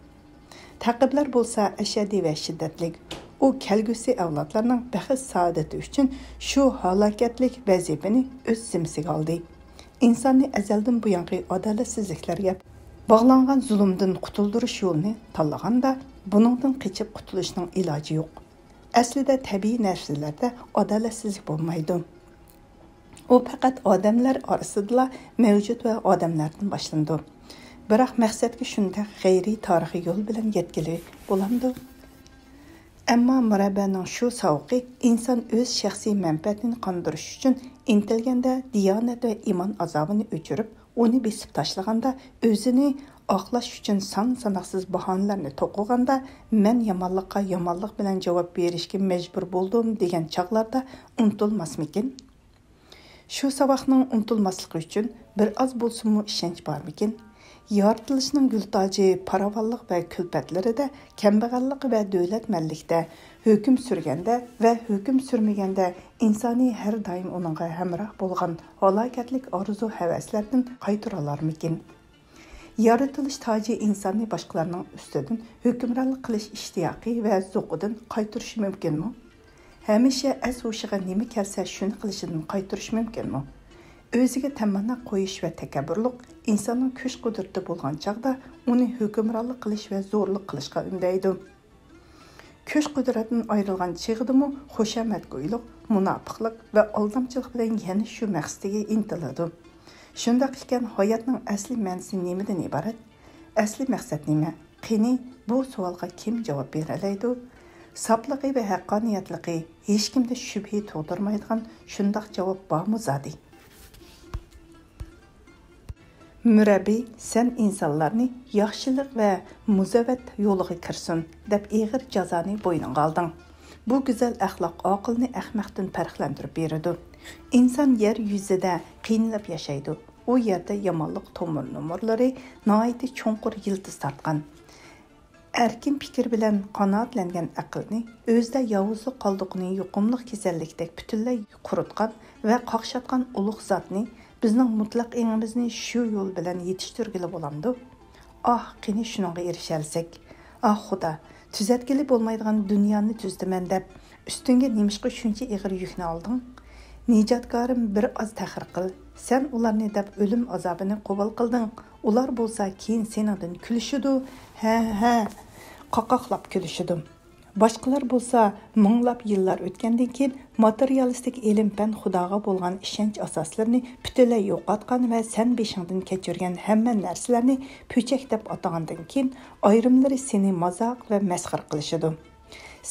تەقىبلەر بولسا ئەشەددىي ۋە شىددەتلىك. ئۇ كەلگۈسى ئەۋلادلارنىڭ بەخت-سائادىتى ئۈچۈن شۇ ھالاكەتلىك ۋەزىپىنى ئۆز زىممىسىگە ئالدى. ئىنساننى ئەزەلدىن بۇيانقى ئادالەتسىزلىكلەرگە باغلانغان زۇلۇمدىن قۇتۇلدۇرۇش يولىنى تاللىغاندا، بۇنىڭدىن قېچىپ قۇتۇلۇشنىڭ ئىلاجى يوق. ئەسلىدە تەبىئىي نەرسىلەردە ئادالەتسىزلىك بولمايدۇ. ئۇ پەقەت ئادەملەر ئارىسىدىلا مەۋجۇت ۋە ئادەملەردىن باشلىنىدۇ. بىراق مەقسەتكە شۇنداق غەيرىي تارىخىي يول بىلەن يەتكىلى بولامدۇ؟ ئەمما مۇرەببەنىڭ شۇ ساۋىقى ئىنسان ئۆز شەخسىي مەنپەئەتىنى قاندۇرۇش ئۈچۈن ئىنتىلگەندە، دىيانەت ۋە ئىمان ئازابىنى ئۆچۈرۈپ، ئۇنى بېسىپ تاشلىغاندا، ئۆزىنى ئاقلاش ئۈچۈن سان-ساناقسىز باھانىلەرنى توقۇغاندا، مەن يامانلىققا يامانلىق بىلەن جاۋاب بېرىشكە مەجبۇر بولدۇم دېگەن چاغلاردا ئۇنتۇلماسمىكىن؟ شۇ ساۋاقنىڭ ئۇنتۇلماسلىقى ئۈچۈن بىر ئاز بولسىمۇ ئىشەنچ بارمىكىن؟ يارىتىلىشنىڭ گۈل تاجى پاراۋانلىق ۋە كۈلپەتلىرىدە، كەمبەغەللىك ۋە دۆلەتمەنلىكتە، ھۆكۈم سۈرگەندە ۋە ھۆكۈم سۈرمىگەندە ئىنسانىي ھەر دائىم ئۇنىڭغا ھەمراھ بولغان ھالاكەتلىك ئارزۇ-ھەۋەسلەردىن قايتۇرالارمىكىن؟ يارىتىلىش تاجى ئىنساننى باشقىلارنىڭ ئۈستىدىن ھۆكۈمرانلىق قىلىش ئىشتىياقى ۋە زوقىدىن قايتۇرۇشى مۇمكىنمۇ؟ ھەمىشە ئەس-ھوشىغا نېمە كەلسە شۇنى قىلىشىدىن قايتۇرۇشى مۇمكىنمۇ؟ ئۆزىگە تەمەننا قويۇش ۋە تەكەببۇرلۇق ئىنساننىڭ كۈچ-قۇدرىتى بولغان چاغدا ئۇنى ھۆكۈمرانلىق قىلىش ۋە زورلۇق قىلىشقا ئۈندەيدۇ. كۈچ-قۇدرەتتىن ئايرىلغان چېغىدىمۇ خۇشامەتگويلۇق، مۇناپىقلىق ۋە ئالدامچىلىق بىلەن يەنە شۇ مەقسىتىگە ئىنتىلىدۇ. شۇنداق ئىكەن، ھاياتنىڭ ئەسلىي مەنىسى نېمىدىن ئىبارەت؟ ئەسلىي مەقسەت نېمە؟ قېنى، بۇ سوئالغا كىم جاۋاب بېرەلەيدۇ؟ ساپلىقى ۋە ھەققانىيەتلىكى ھېچكىمدە شۈبھە تۇغدۇرمايدىغان شۇنداق جاۋاب بارمۇ زادى؟ مۇرەببى، سەن ئىنسانلارنى ياخشىلىق ۋە مۇزەۋۋەت يولىغا كىرسۇن، دەپ ئېغىر جازانى بوينۇڭغا ئالدىڭ. بۇ گۈزەل ئەخلاق ئاقىلنى ئەخمەقتىن پەرقلەندۈرۈپ بېرىدۇ. ئىنسان يەر يۈزىدە قىينىلىپ ياشايدۇ. ئۇ يەردە يامانلىق تومۇر نومۇرلىرى ناھايىتى چوڭقۇر يىلتىز تارتقان. ئەركىن پىكىر بىلەن قانائەتلەنگەن ئەقىلنى، ئۆزىدە ياۋۇزلۇق قالدۇقىنى يۇقۇملۇق كېسەللىكتەك پۈتۈنلەي قۇرۇتقان ۋە قاقشاتقان ئۇلۇغ زاتنى بىزنىڭ مۇتلەق ئېڭىمىزنى شۇ يول بىلەن يېتىشتۈرگىلى بولامدۇ؟ ئاھ، قېنى شۇنىڭغا ئېرىشەلىسەك! ئاھ، خۇدا، تۈزەتكىلى بولمايدىغان دۇنيانى تۈزىتىمەن دەپ، ئۈستۈڭگە نېمىشقا شۇنچە ئېغىر يۈكنى ئالدىڭ؟ نىجاتكارىم، بىر ئاز تەخىر قىل. سەن ئۇلارنى دەپ ئۆلۈم ئازابىنى قوبۇل قىلدىڭ. ئۇلار بولسا كېيىن سېنىڭدىن كۈلۈشىدۇ. ھە، ھە، قاقاقلاپ كۈلۈشىدۇ. باشقىلار بولسا مىڭلاپ يىللار ئۆتكەندىن كېيىن ماتېرىيالىستىك ئىلىم-پەن خۇداغا بولغان ئىشەنچ ئاساسلىرىنى پۈتۈنلەي يوقاتقان ۋە سەن بېشىڭدىن كەچۈرگەن ھەممە نەرسىلەرنى پۆچەك دەپ ئاتىغاندىن كېيىن، ئايرىملىرى سېنى مازاق ۋە مەسخىرە قىلىشىدۇ.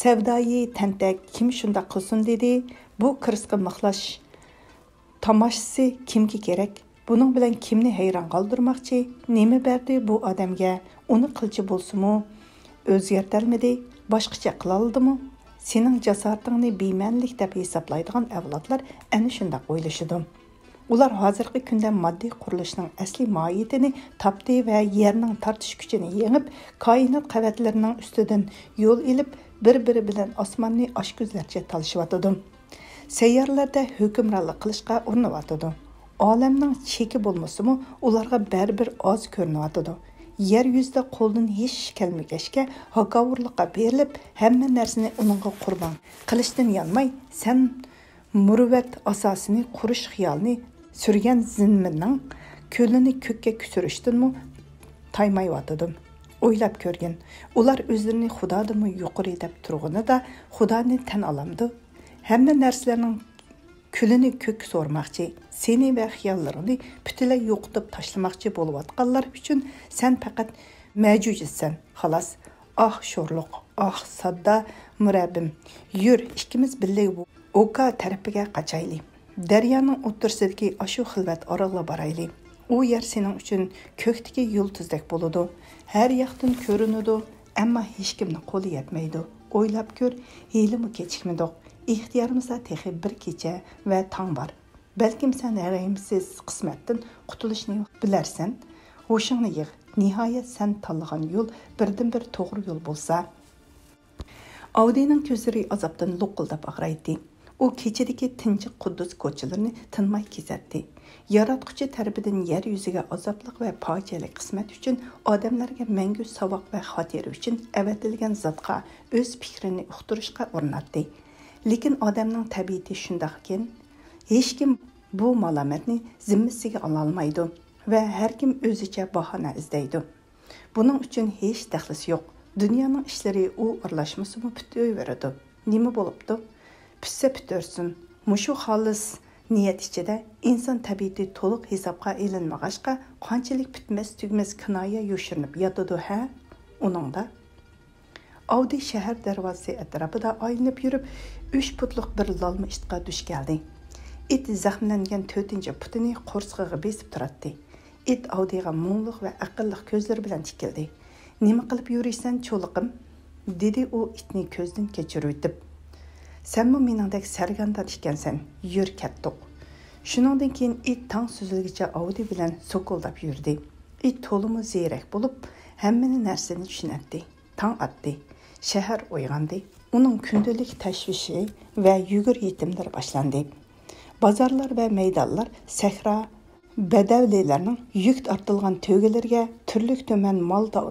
سەۋدايى تەنتەك، كىم شۇنداق قىلسۇن دېدى؟ بۇ كىرىسقا مىخلاش تاماشىسى كىمگە كېرەك؟ بۇنىڭ بىلەن كىمنى ھەيران قالدۇرماقچى؟ نېمە بەردى بۇ ئادەمگە؟ ئۇنى قىلچە بولسىمۇ ئۆزگەرتەلمىدى، باشقىچە قىلالىدىمۇ؟ سېنىڭ جاسارىتىڭنى بىمەنىلىك دەپ ھېسابلايدىغان ئەۋلادلار ئەنە شۇنداق ئويلىشىدۇ. ئۇلار ھازىرقى كۈندە ماددىي قۇرۇلۇشنىڭ ئەسلىي ماھىيىتىنى تاپتى ۋە يەرنىڭ تارتىش كۈچىنى يېڭىپ، كائىنات قەۋەتلىرىنىڭ ئۈستىدىن يول ئېلىپ، بىر-بىرى بىلەن ئاسماننى ئاچكۆزلەرچە تالىشىۋاتىدۇ. سەييارىلاردا ھۆكۈمرانلىق قىلىشقا ئۇرۇنۇۋاتىدۇ. ئالەمنىڭ چېكى بولمىسىمۇ، ئۇلارغا بەرىبىر ئاز كۆرۈنۈۋاتىدۇ. يەر يۈزىدە قولدىن ھېچ ئىش كەلمىگەچكە، ھاكاۋۇرلۇققا بېرىلىپ، ھەممە نەرسىنى ئۇنىڭغا قۇربان قىلىشتىن يانماي، سەن مۇرۇۋۋەت ئاساسىنى قۇرۇش خىيالىنى سۈرگەن زىممىنىڭ كۆلىنى كۆككە كۆتۈرۈشتىنمۇ تايمايۋاتىدۇ. ئويلاپ كۆرگىن، ئۇلار ئۆزلىرىنى خۇدادىنمۇ يۇقىرى دەپ تۇرغىنىدا، خۇدانى تەن ئالامدۇ؟ ھەممە نەرسىلەرنىڭ كۈلىنى كۆككە سورماقچى، سېنى ۋە خىياللىرىڭنى پۈتۈنلەي يوقىتىپ تاشلىماقچى بولۇۋاتقانلار ئۈچۈن سەن پەقەت مەجۈجىسەن، خالاس. ئاھ شورلۇق، ئاھ ساددا مۇرەببىم، يۈر، ئىككىمىز بىللە ئوكا تەرىپىگە قاچايلى. دەريانىڭ ئوتتۇرىسىدىكى ئاشۇ خىلۋەت ئارىلىغا بارايلى. ئۇ يەر سېنىڭ ئۈچۈن كۆكتىكى يۇلتۇزدەك بولىدۇ. ھەر ياقتىن كۆرۈنىدۇ، ئەمما ھېچكىمنىڭ قولى يەتمەيدۇ. ئويلاپ كۆر، ھېلىمۇ كېچىكمىدۇق. ئىختىيارىمىزدا تېخى بىر كېچە ۋە تاڭ بار. بەلكىم سەن رەھىمسىز قىسمەتتىن قۇتۇلۇشنى بىلەرسەن. ھوشۇڭنى يىغ، نىھايەت سەن تاللىغان يول بىردىنبىر توغرا يول بولسا. ئاۋدىنىڭ كۆزلىرى ئازابتىن لوققۇلداپ ئاغرايتتى. ئۇ كېچىدىكى تىنچ قۇددۇس كوچىلىرىنى تىنماي كېزەتتى. ياراتقۇچى تەرىپىدىن يەر يۈزىگە ئازابلىق ۋە پاجىئەلىك قىسمەت ئۈچۈن، ئادەملەرگە مەڭگۈ ساۋاق ۋە خاتىرە ئۈچۈن ئەۋەتىلگەن زاتقا ئۆز پىكرىنى ئۇقتۇرۇشقا ئۇرۇناتتى. لېكىن ئادەمنىڭ تەبىئىتى شۇنداقكەن، ھېچكىم بۇ مالامەتنى زىممىسىگە ئالالمايدۇ ۋە ھەركىم ئۆزىچە باھانە ئىزدەيدۇ. بۇنىڭ ئۈچۈن ھېچ دەخلىسى يوق. دۇنيانىڭ ئىشلىرى ئۇ ئارىلاشمىسىمۇ پۈتۈۋېرىدۇ. نېمە بولۇپتۇ؟ پۈتسە پۈتتۈرسۇن. مۇشۇ خالىس نىيەت ئىچىدە ئىنسان تەبىئىتى تولۇق ھېسابقا ئېلىنمىغاچقا، قانچىلىك پۈتمەس-تۈگىمەس كىنايە يوشۇرۇنۇپ ياتىدۇ ھە؟ ئۇنىڭدا. ئاۋدى شەھەر دەرۋازىسى ئەتراپىدا ئايلىنىپ يۈرۈپ، ئۈچ پۇتلۇق بىر لالما ئىتقا دۇچ كەلدى. ئىت زەخىملەنگەن تۆتىنچى پۇتىنى قورسىقىغا بېسىپ تۇراتتى. ئىت ئاۋدىغا مۇڭلۇق ۋە ئەقىللىق كۆزلىرى بىلەن تىكىلدى. نېمە قىلىپ يۈرىسەن، چولىقىم؟ دېدى ئۇ ئىتنى كۆزدىن كەچۈرۈۋېتىپ. سەنمۇ مېنىڭدەك سەرگەردان ئىكەنسەن، يۈر كەتتۇق. شۇنىڭدىن كېيىن ئىت تاڭ سۈزۈلگىچە ئاۋدى بىلەن سوكۇلداپ يۈردى. ئىت تولىمۇ زېرەك بولۇپ، ھەممىنى نەرسىنى چۈشىنەتتى. تاڭ ئاتتى. شەھەر ئويغاندى. ئۇنىڭ كۈندىلىك تەشۋىشى ۋە يۈگۈر يېتىملىرى باشلاندى. بازارلار ۋە مەيدانلار سەھرا بەدەۋىلەرنىڭ يۈك ئارتىلغان تۆگىلىرىگە تۈرلۈك تۈمەن مال تا-،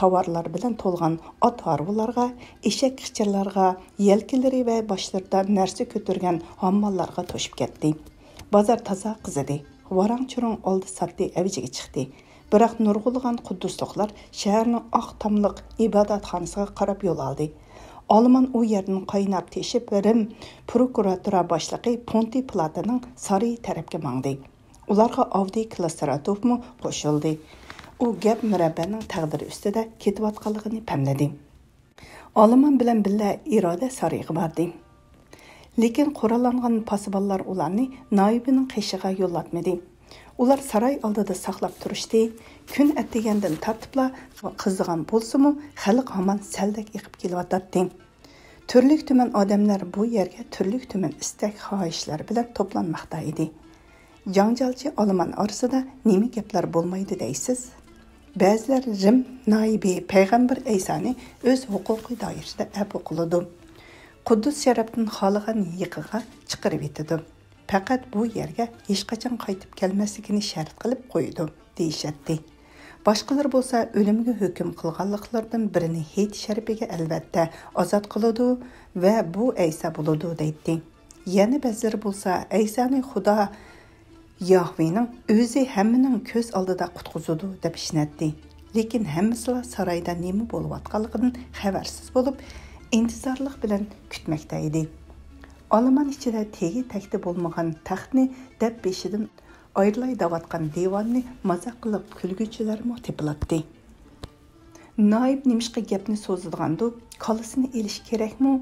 تاۋارلار بىلەن تولغان ئات ھارۋىلارغا، ئېشەك خىچىرلارغا، يەلكىلىرى ۋە باشلىرىدا نەرسە كۆتۈرگەن ھامماللارغا توشۇپ كەتتى. بازار تازا قىزىدى. ۋاراڭ-چۇرۇڭ ئالدى-ساتتى ئەۋجىگە چىقتى. بىراق نۇرغۇنلىغان قۇددۇسلۇقلار شەھەرنىڭ ئاق تاملىق ئىبادەتخانىسىغا قاراپ يول ئالدى. ئالىمان ئۇ يەردىن قايناپ تېشىپ، رىم پروكۇراتۇرا باشلىقى پونتى پىلاتنىڭ سارىيى تەرەپكە ماڭدى. ئۇلارغا ئاۋدىي كلىستراتوفمۇ قوشۇلدى. ئۇ گەپ مۇرەببەنىڭ تەقدىرى ئۈستىدە كېتىۋاتقانلىقىنى پەملىدى. ئالىمان بىلەن بىللە ئىرادە سارىيىغا باردى. لېكىن قوراللانغان پاسىبانلار ئۇلارنى نايىبىنىڭ قېشىغا يولاتمىدى. ئۇلار ساراي ئالدىدا ساقلاپ تۇرۇشتى. كۈن ئەتىگەندىن تارتىپلا قىزىغان بولسىمۇ، خەلق ھامان سەلدەك ئېقىپ كېلىۋاتاتتى. تۈرلۈك تۈمەن ئادەملەر بۇ يەرگە تۈرلۈك تۈمەن ئىستەك، خاھىشلار بىلەن توپلانماقتا ئىدى. جاڭجالچى ئالىمان ئارىسىدا نېمە گەپلەر بولمايدۇ دەيسىز؟ بەزىلەر رىم نايىبى پەيغەمبەر ئەيسانى ئۆز ھوقۇقى دائىرىسىدە ئەپۇ قىلىدۇ. قۇددۇس شەرەپتىن خالىغان يېقىغا چىقىرىۋېتىدۇ. پەقەت بۇ يەرگە ھېچقاچان قايتىپ كەلمەسلىكىنى شەرت قىلىپ قويىدۇ، دېيىشەتتى. باشقىلار بولسا ئۆلۈمگە ھۆكۈم قىلغانلىقلىرىدىن بىرىنى ھېيت شەرىپىگە ئەلۋەتتە ئازاد قىلىدۇ ۋە بۇ ئەيسا بولىدۇ، دەيتتى. يەنە بەزىلىرى بولسا ئەيسانى خۇدا ياھۋېنىڭ ئۆزى ھەممىنىڭ كۆز ئالدىدا قۇتقۇزىدۇ، دەپ ئىشىنەتتى. لېكىن ھەممىسىلا سارايدا نېمە بولۇۋاتقانلىقىدىن خەۋەرسىز بولۇپ، ئىنتىزارلىق بىلەن كۈتمەكتە ئىدى. ئالىمان ئىچىدە تېگى تەكتى بولمىغان تەختنى دەپ بېشىدىن ئايرىلاي دەۋاتقان دىۋاننى مازاق قىلىپ كۈلگۈچىلەرمۇ تېپىلاتتى. نايىپ نېمىشقا گەپنى سوزىدىغاندۇ؟ كاللىسىنى ئېلىش كېرەكمۇ؟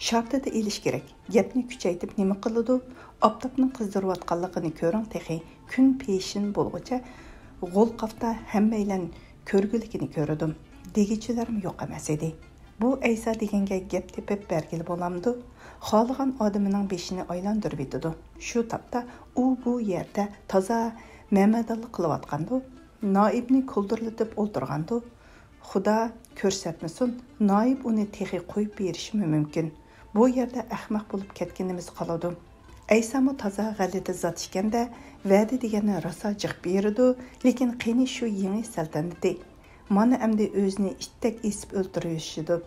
شارتىدا ئېلىش كېرەك. گەپنى كۈچەيتىپ نېمە قىلىدۇ؟ ئاپتاپنىڭ قىزدۇرۇۋاتقانلىقىنى كۆرۈڭ تېخى. كۈن پېشىن بولغۇچە غول قافتا ھەممەيلەن كۆرگۈلۈكىنى كۆرىدۇ، دېگۈچىلەرمۇ يوق ئەمەس ئىدى. بۇ ئەيسا دېگەنگە گەپ تېپىپ بەرگىلى بولامدۇ؟ خالىغان ئادىمىنىڭ بېشىنى ئايلاندۇرۇۋېتىدۇ. شۇ تاپتا ئۇ بۇ يەردە تازا مەمەدانلىق قىلىۋاتقاندۇ؟ نائىبنى كولدۇرلىتىپ ئولتۇرغاندۇ؟ خۇدا كۆرسەتمىسۇن، نائىب ئۇنى تېخى قويۇپ بېرىشىمۇ مۇمكىن. بۇ يەردە ئەخمەق بولۇپ كەتكىنىمىز قالىدۇ. ئەيسامۇ تازا غەلىتە زات ئىكەندە، ۋەدە دېگەننى راسا جىق بېرىدۇ، لېكىن قېنى شۇ يېڭى سەلتەنىتى؟ مانا ئەمدى ئۆزىنى ئىتتەك ئېسىپ ئۆلتۈرۈۋېتىشىدۇ.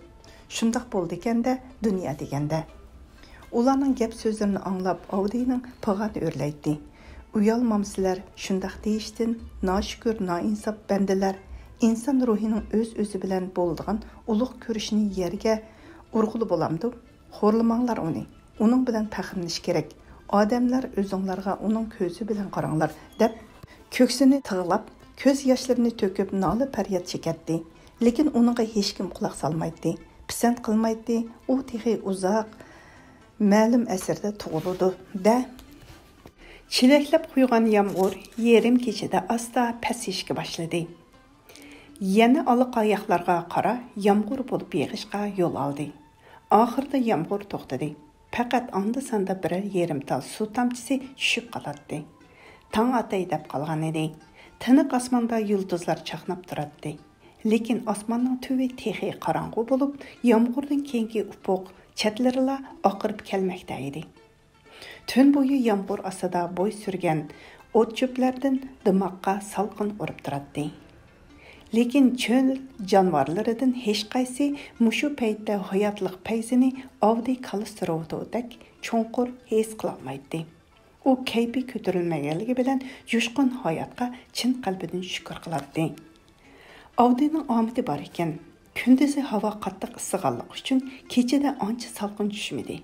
شۇنداق بولىدىكەندە، دۇنيا دېگەندە. ئۇلارنىڭ گەپ سۆزلىرىنى ئاڭلاپ، ئاۋدىينىڭ پىغانى ئۆرلەيتتى. ئۇيالمامسىلەر شۇنداق دېيىشتىن، ناشۈكۈر، نائىنساپ بەندىلەر! ئىنسان روھىنىڭ ئۆز-ئۆزى بىلەن بولىدىغان ئۇلۇغ كۆرۈشىنى يەرگە ئۇرغىلى بولامدۇ؟ خورلىماڭلار ئۇنى. ئۇنىڭ بىلەن پەخىرلىنىش كېرەك. ئادەملەر ئۆزۈڭلارغا ئۇنىڭ كۆزى بىلەن قاراڭلار، دەپ، كۆكسىنى تىغلاپ، كۆز ياشلىرىنى تۆكۈپ نالە-پەرياد چېكەتتى. لېكىن ئۇنىڭغا ھېچكىم قۇلاق سالمايتتى، پىسەنت قىلمايتتى. ئۇ تېخى ئۇزاق مەلۇم ئەسىردە تۇغۇلىدۇ-دە. چېلەكلەپ قۇيغان يامغۇر يېرىم كېچىدە ئاستا پەسىيىشكە باشلىدى. يەنە ئالىقاياقلارغا قارا يامغۇر بولۇپ يېغىشقا يول ئالدى. ئاخىرىدا يامغۇر توختىدى. پەقەت ئاندا-ساندا بىرەر يېرىم تال سۇ تامچىسى چۈشۈپ قالاتتى. تاڭ ئاتاي دەپ قالغان ئىدى. تىنىق ئاسماندا يۇلتۇزلار چاقناپ تۇراتتى. لېكىن ئاسماننىڭ تۈۋى تېخى قاراڭغۇ بولۇپ، يامغۇردىن كېيىنكى ئۇپۇق چەتلىرىلا ئاقىرىپ كەلمەكتە ئىدى. تۈن بويى يامغۇر ئاستىدا بوي سۈرگەن ئوت-چۆپلەردىن دىماققا سالقىن ئۇرۇپ تۇراتتى. لېكىن چۆل جانىۋارلىرىدىن ھېچقايسى مۇشۇ پەيتتە ھاياتلىق پەيزىنى ئاۋدىي كالىستروۋتودەك چوڭقۇر ھېس قىلالمايتتى. ئۇ كەيپى كۆتۈرۈلمىگەنلىكى بىلەن جۇشقۇن ھاياتقا چىن قەلبىدىن شۈكۈر قىلاتتى. ئاۋدىنىڭ ئامىتى بار ئىكەن. كۈندۈزى ھاۋا قاتتىق ئىسسىغانلىقى ئۈچۈن كېچىدە ئانچە سالقىن چۈشمىدى.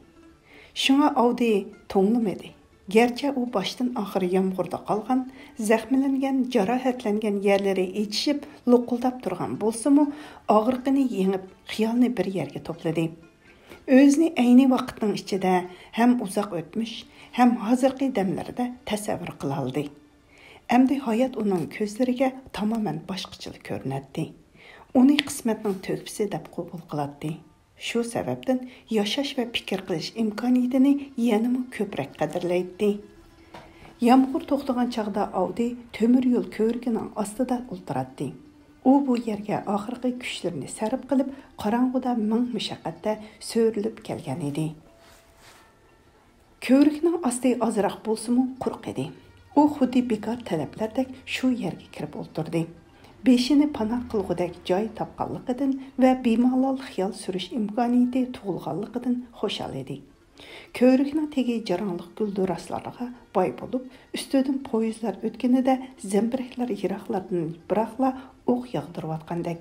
شۇڭا ئاۋدى توڭلىمىدى. گەرچە ئۇ باشتىن ئاخىر يامغۇردا قالغان، زەخىملەنگەن، جاراھەتلەنگەن يەرلىرى ئېچىشىپ، لوقۇلداپ تۇرغان بولسىمۇ، ئاغرىقىنى يېڭىپ، خىيالنى بىر يەرگە توپلىدى. ئۆزىنى ئەينى ۋاقىتنىڭ ئىچىدە ھەم ئۇزاق ئۆتمۈش، ھەم ھازىرقى دەملەردە تەسەۋۋۇر قىلالىدى. ئەمدى ھايات ئۇنىڭ كۆزلىرىگە تامامەن باشقىچىلا كۆرۈنەتتى. ئۇنى قىسمەتنىڭ تۆھپىسى دەپ قوبۇل قىلاتتى. شۇ سەۋەبتىن ياشاش ۋە پىكىر قىلىش ئىمكانىيىتىنى يەنىمۇ كۆپرەك قەدىرلەيتتى. يامغۇر توختىغان چاغدا ئاۋدى تۆمۈر يول كۆۋرۈكىنىڭ ئاستىدا ئولتۇراتتى. ئۇ بۇ يەرگە ئاخىرقى كۈچلىرىنى سەرپ قىلىپ، قاراڭغۇدا مىڭ مۇشەققەتتە سۆرىلىپ كەلگەن ئىدى. كۆۋرۈكنىڭ ئاستى ئازراق بولسىمۇ قۇرۇق ئىدى. ئۇ خۇددى بىكار تەلەپلەردەك شۇ يەرگە كىرىپ ئولتۇردى. بېشىنى پاناھ قىلغۇدەك جاي تاپقانلىقىدىن ۋە بىمالال خىيال سۈرۈش ئىمكانىيىتى تۇغۇلغانلىقىدىن خۇشال ئىدى. كۆۋرۈكنىڭ تېگى جاراڭلىق گۈلدۈراسلارغا باي بولۇپ، ئۈستىدىن پويىزلار ئۆتكىنىدە زەمبىرەكلەر يىراقلاردىن بىراقلا ئوق ياغدۇرۇۋاتقاندەك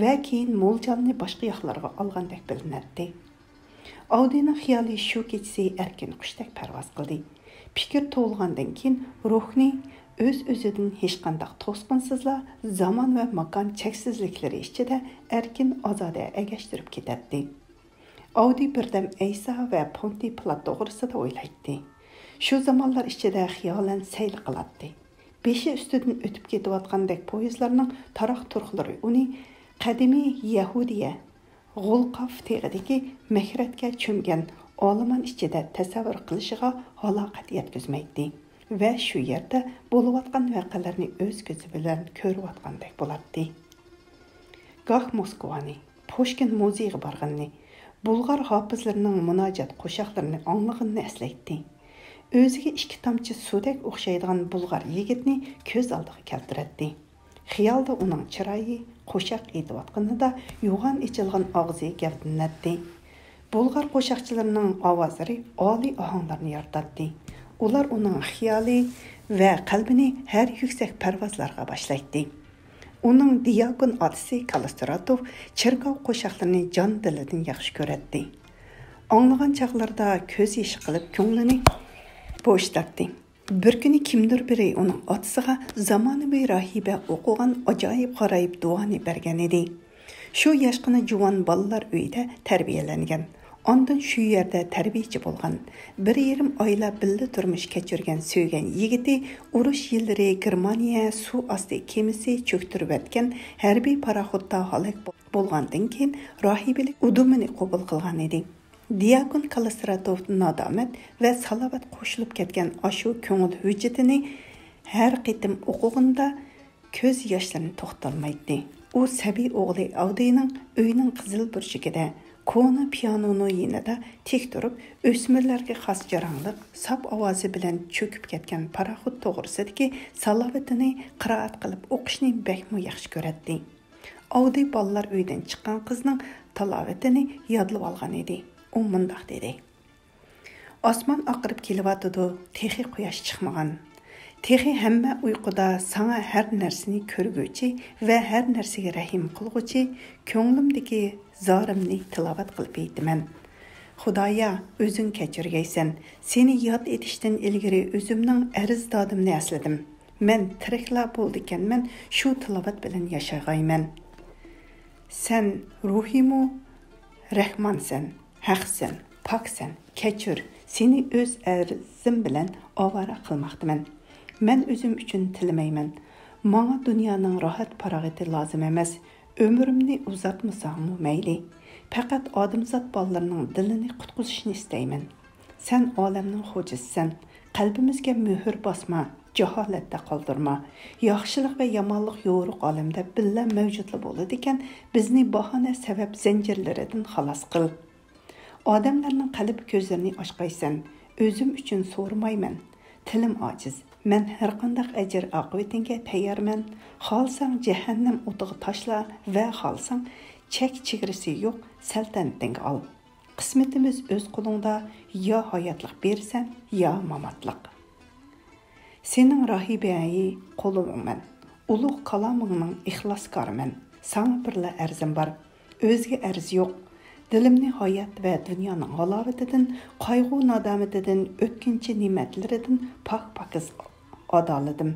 ۋە كېيىن مولجاننى باشقا ياقلارغا ئالغاندەك بىلىنەتتى. ئاۋدىنىڭ خىيالى شۇ كېچىسى ئەركىن قۇشتەك پەرۋاز قىلدى. پىكىر توۋلىغاندىن كېيىن روھنى ئۆز-ئۆزىدىن ھېچقانداق توسقۇنسىزلا زامان ۋە ماكان چەكسىزلىكلىرى ئىچىدە ئەركىن ئازادە ئەگەشتۈرۈپ كېتەتتى. ئاۋدى بىردەم ئەيسا ۋە پونتى پىلات توغرىسىدا ئويلايتتى. شۇ زامانلار ئىچىدە خىيالەن سەيلە قىلاتتى. بېشى ئۈستىدىن ئۆتۈپ كېتىۋاتقاندەك پويىزلارنىڭ تاراق-تۇرۇقلىرى ئۇنى قەدىمىي يەھۇدىيە، غۇلقاف تېغىدىكى مەھرەتكە چۆمگەن ئالىمان ئىچىدە تەسەۋۋۇر قىلىشىغا ھالاقەت يەتكۈزمەيتتى ۋە شۇ يەردە بولۇۋاتقان ۋەقەلەرنى ئۆز كۆزى بىلەن كۆرۈۋاتقاندەك بولاتتى. گاھ موسكۋانى، پۇشكىن مۇزېيىغا بارغىنىنى، بۇلغار ھاپىزلىرىنىڭ مۇناجات قوشاقلىرىنى ئاڭلىغىنىنى ئەسلەيتتى. ئۆزىگە ئىككى تامچە سۇدەك ئوخشايدىغان بۇلغار يىگىتنى كۆز ئالدىغا كەلتۈرەتتى. خىيالدا ئۇنىڭ چىرايى، قوشاق ئېيتىۋاتقىنىدا يوغان ئېچىلغان ئاغزى گەۋدىلىنەتتى. بۇلغار قوشاقچىلىرىنىڭ ئاۋازلىرى ئالىي ئاھاڭلارنى يارىتاتتى. ئۇلار ئۇنىڭ خىيالى ۋە قەلبىنى ھەر يۈكسەك پەرۋازلارغا باشلايتتى. ئۇنىڭ دىياكون ئاتىسى كالىستراتوف چېركاۋ قوشاقلىرىنى جان دىلىدىن ياخشى كۆرەتتى. ئاڭلىغان چاغلىرىدا كۆز يېشى قىلىپ كۆڭلىنى بوشىتاتتى. بىر كۈنى كىمدۇر بىرى ئۇنىڭ ئاتىسىغا زامانىۋى راھىبە ئوقۇغان ئاجايىپ غارايىپ دۇئانى بەرگەن ئىدى. شۇ ياشقىنا جۇۋان بالىلار ئۆيىدە تەربىيەلەنگەن. ئاندىن شۇ يەردە تەربىيەچى بولغان. بىر يېرىم ئايلا بىللە تۇرمۇش كەچۈرگەن سۆيگەن يىگىتى ئۇرۇش يىللىرى گېرمانىيە سۇ ئاستى كېمىسى چۆكتۈرۈۋەتكەن ھەربىي پاراخوتتا ھالاك بولغاندىن كېيىن راھىبىلىك ئۇدۇمىنى قوبۇل قىلغان ئىدى. دىياكون كالىستراتوف نادامەت ۋە سالاۋات قوشۇلۇپ كەتكەن ئاشۇ كۆڭۈل ھۆججىتىنى ھەر قېتىم ئوقۇغىنىدا كۆز ياشلىرىنى توختىتالمايتتى. ئۇ سەبىي ئوغلى ئاۋدىنىڭ ئۆيىنىڭ قىزىل بۇرجىكىدە، كونا پىيانونو يېنىدا تىك تۇرۇپ، ئۆسمۈرلەرگە خاس جاراڭلىق، ساپ ئاۋازى بىلەن چۆكۈپ كەتكەن پاراخوت توغرىسىدىكى سالاۋىتىنى قىرائەت قىلىپ ئوقۇشنى بەكمۇ ياخشى كۆرەتتى. ئاۋدى بالىلار ئۆيىدىن چىققان قىزنىڭ تالاۋىتىنى يادلىۋالغان ئىدى. ئۇ مۇنداق دېدى: ئاسمان ئاقىرىپ كېلىۋاتىدۇ، تېخى قۇياش چىقمىغان. تېخى ھەممە ئۇيقۇدا ساڭا ھەر نەرسىنى كۆرگۈچى ۋە ھەر نەرسىگە رەھىم قىلغۇچى كۆڭلۈمدىكى زارىمنى تىلاۋەت قىلىپ ئېيتىمەن. خۇدايا، ئۆزۈڭ كەچۈرگەيسەن. سېنى ياد ئېتىشتىن ئىلگىرى ئۆزۈمنىڭ ئەرزدادىمنى ئەسلىدىم. مەن تىرىكلا بولىدىكەنمەن، شۇ تىلاۋەت بىلەن ياشاغايمەن. سەن روھىمۇ رەھمانسەن، ھەقسەن، پاكسەن، كەچۈر، سېنى ئۆز ئەرزىم بىلەن ئاۋارە قىلماقتىمەن. مەن ئۆزۈم ئۈچۈن تىلىمەيمەن. ماڭا دۇنيانىڭ راھەت-پاراغىتى لازىم ئەمەس. ئۆمرۈمنى ئۇزارتمىساڭمۇ مەيلى. پەقەت ئادەمزات بالىلىرىنىڭ دىلىنى قۇتقۇزۇشنى ئىستەيمەن. سەن ئالەمنىڭ خوجىسىسەن. قەلبىمىزگە مۆھۈر باسما، جاھالەتتە قالدۇرما. ياخشىلىق ۋە يامانلىق يورۇق ئالەمدە بىللە مەۋجۇتلا بولىدىكەن، بىزنى باھانە سەۋەب زەنجىرلىرىدىن خالاس قىل. ئادەملەرنىڭ قەلب كۆزلىرىنى ئاچقايسەن، ئۆزۈم ئۈچۈن سورىمايمەن. تىلىم ئاجىز. مەن ھەرقانداق ئەجىر-ئاقىۋىتىڭگە تەييارمەن. خالىساڭ جەھەننەم ئوتىغا تاشلا ۋە خالىساڭ چەك-چېگرىسى يوق سەلتەنىتىڭگە ئال. قىسمىتىمىز ئۆز قولۇڭدا، يا ھاياتلىق بېرىسەن، يا ماماتلىق. سېنىڭ راھىبەيى قولۇڭمەن، ئۇلۇغ كالامىڭنىڭ ئىخلاسكارىمەن. ساڭا بىرلا ئەرزىم بار، ئۆزگە ئەرز يوق. دىلىمنى ھايات ۋە دۇنيانىڭ ھالاۋىتىدىن، قايغۇ-نادامىتىدىن، ئۆتكۈنچى نېمەتلىرىدىن پاك-پاكىز ئادالىدىم.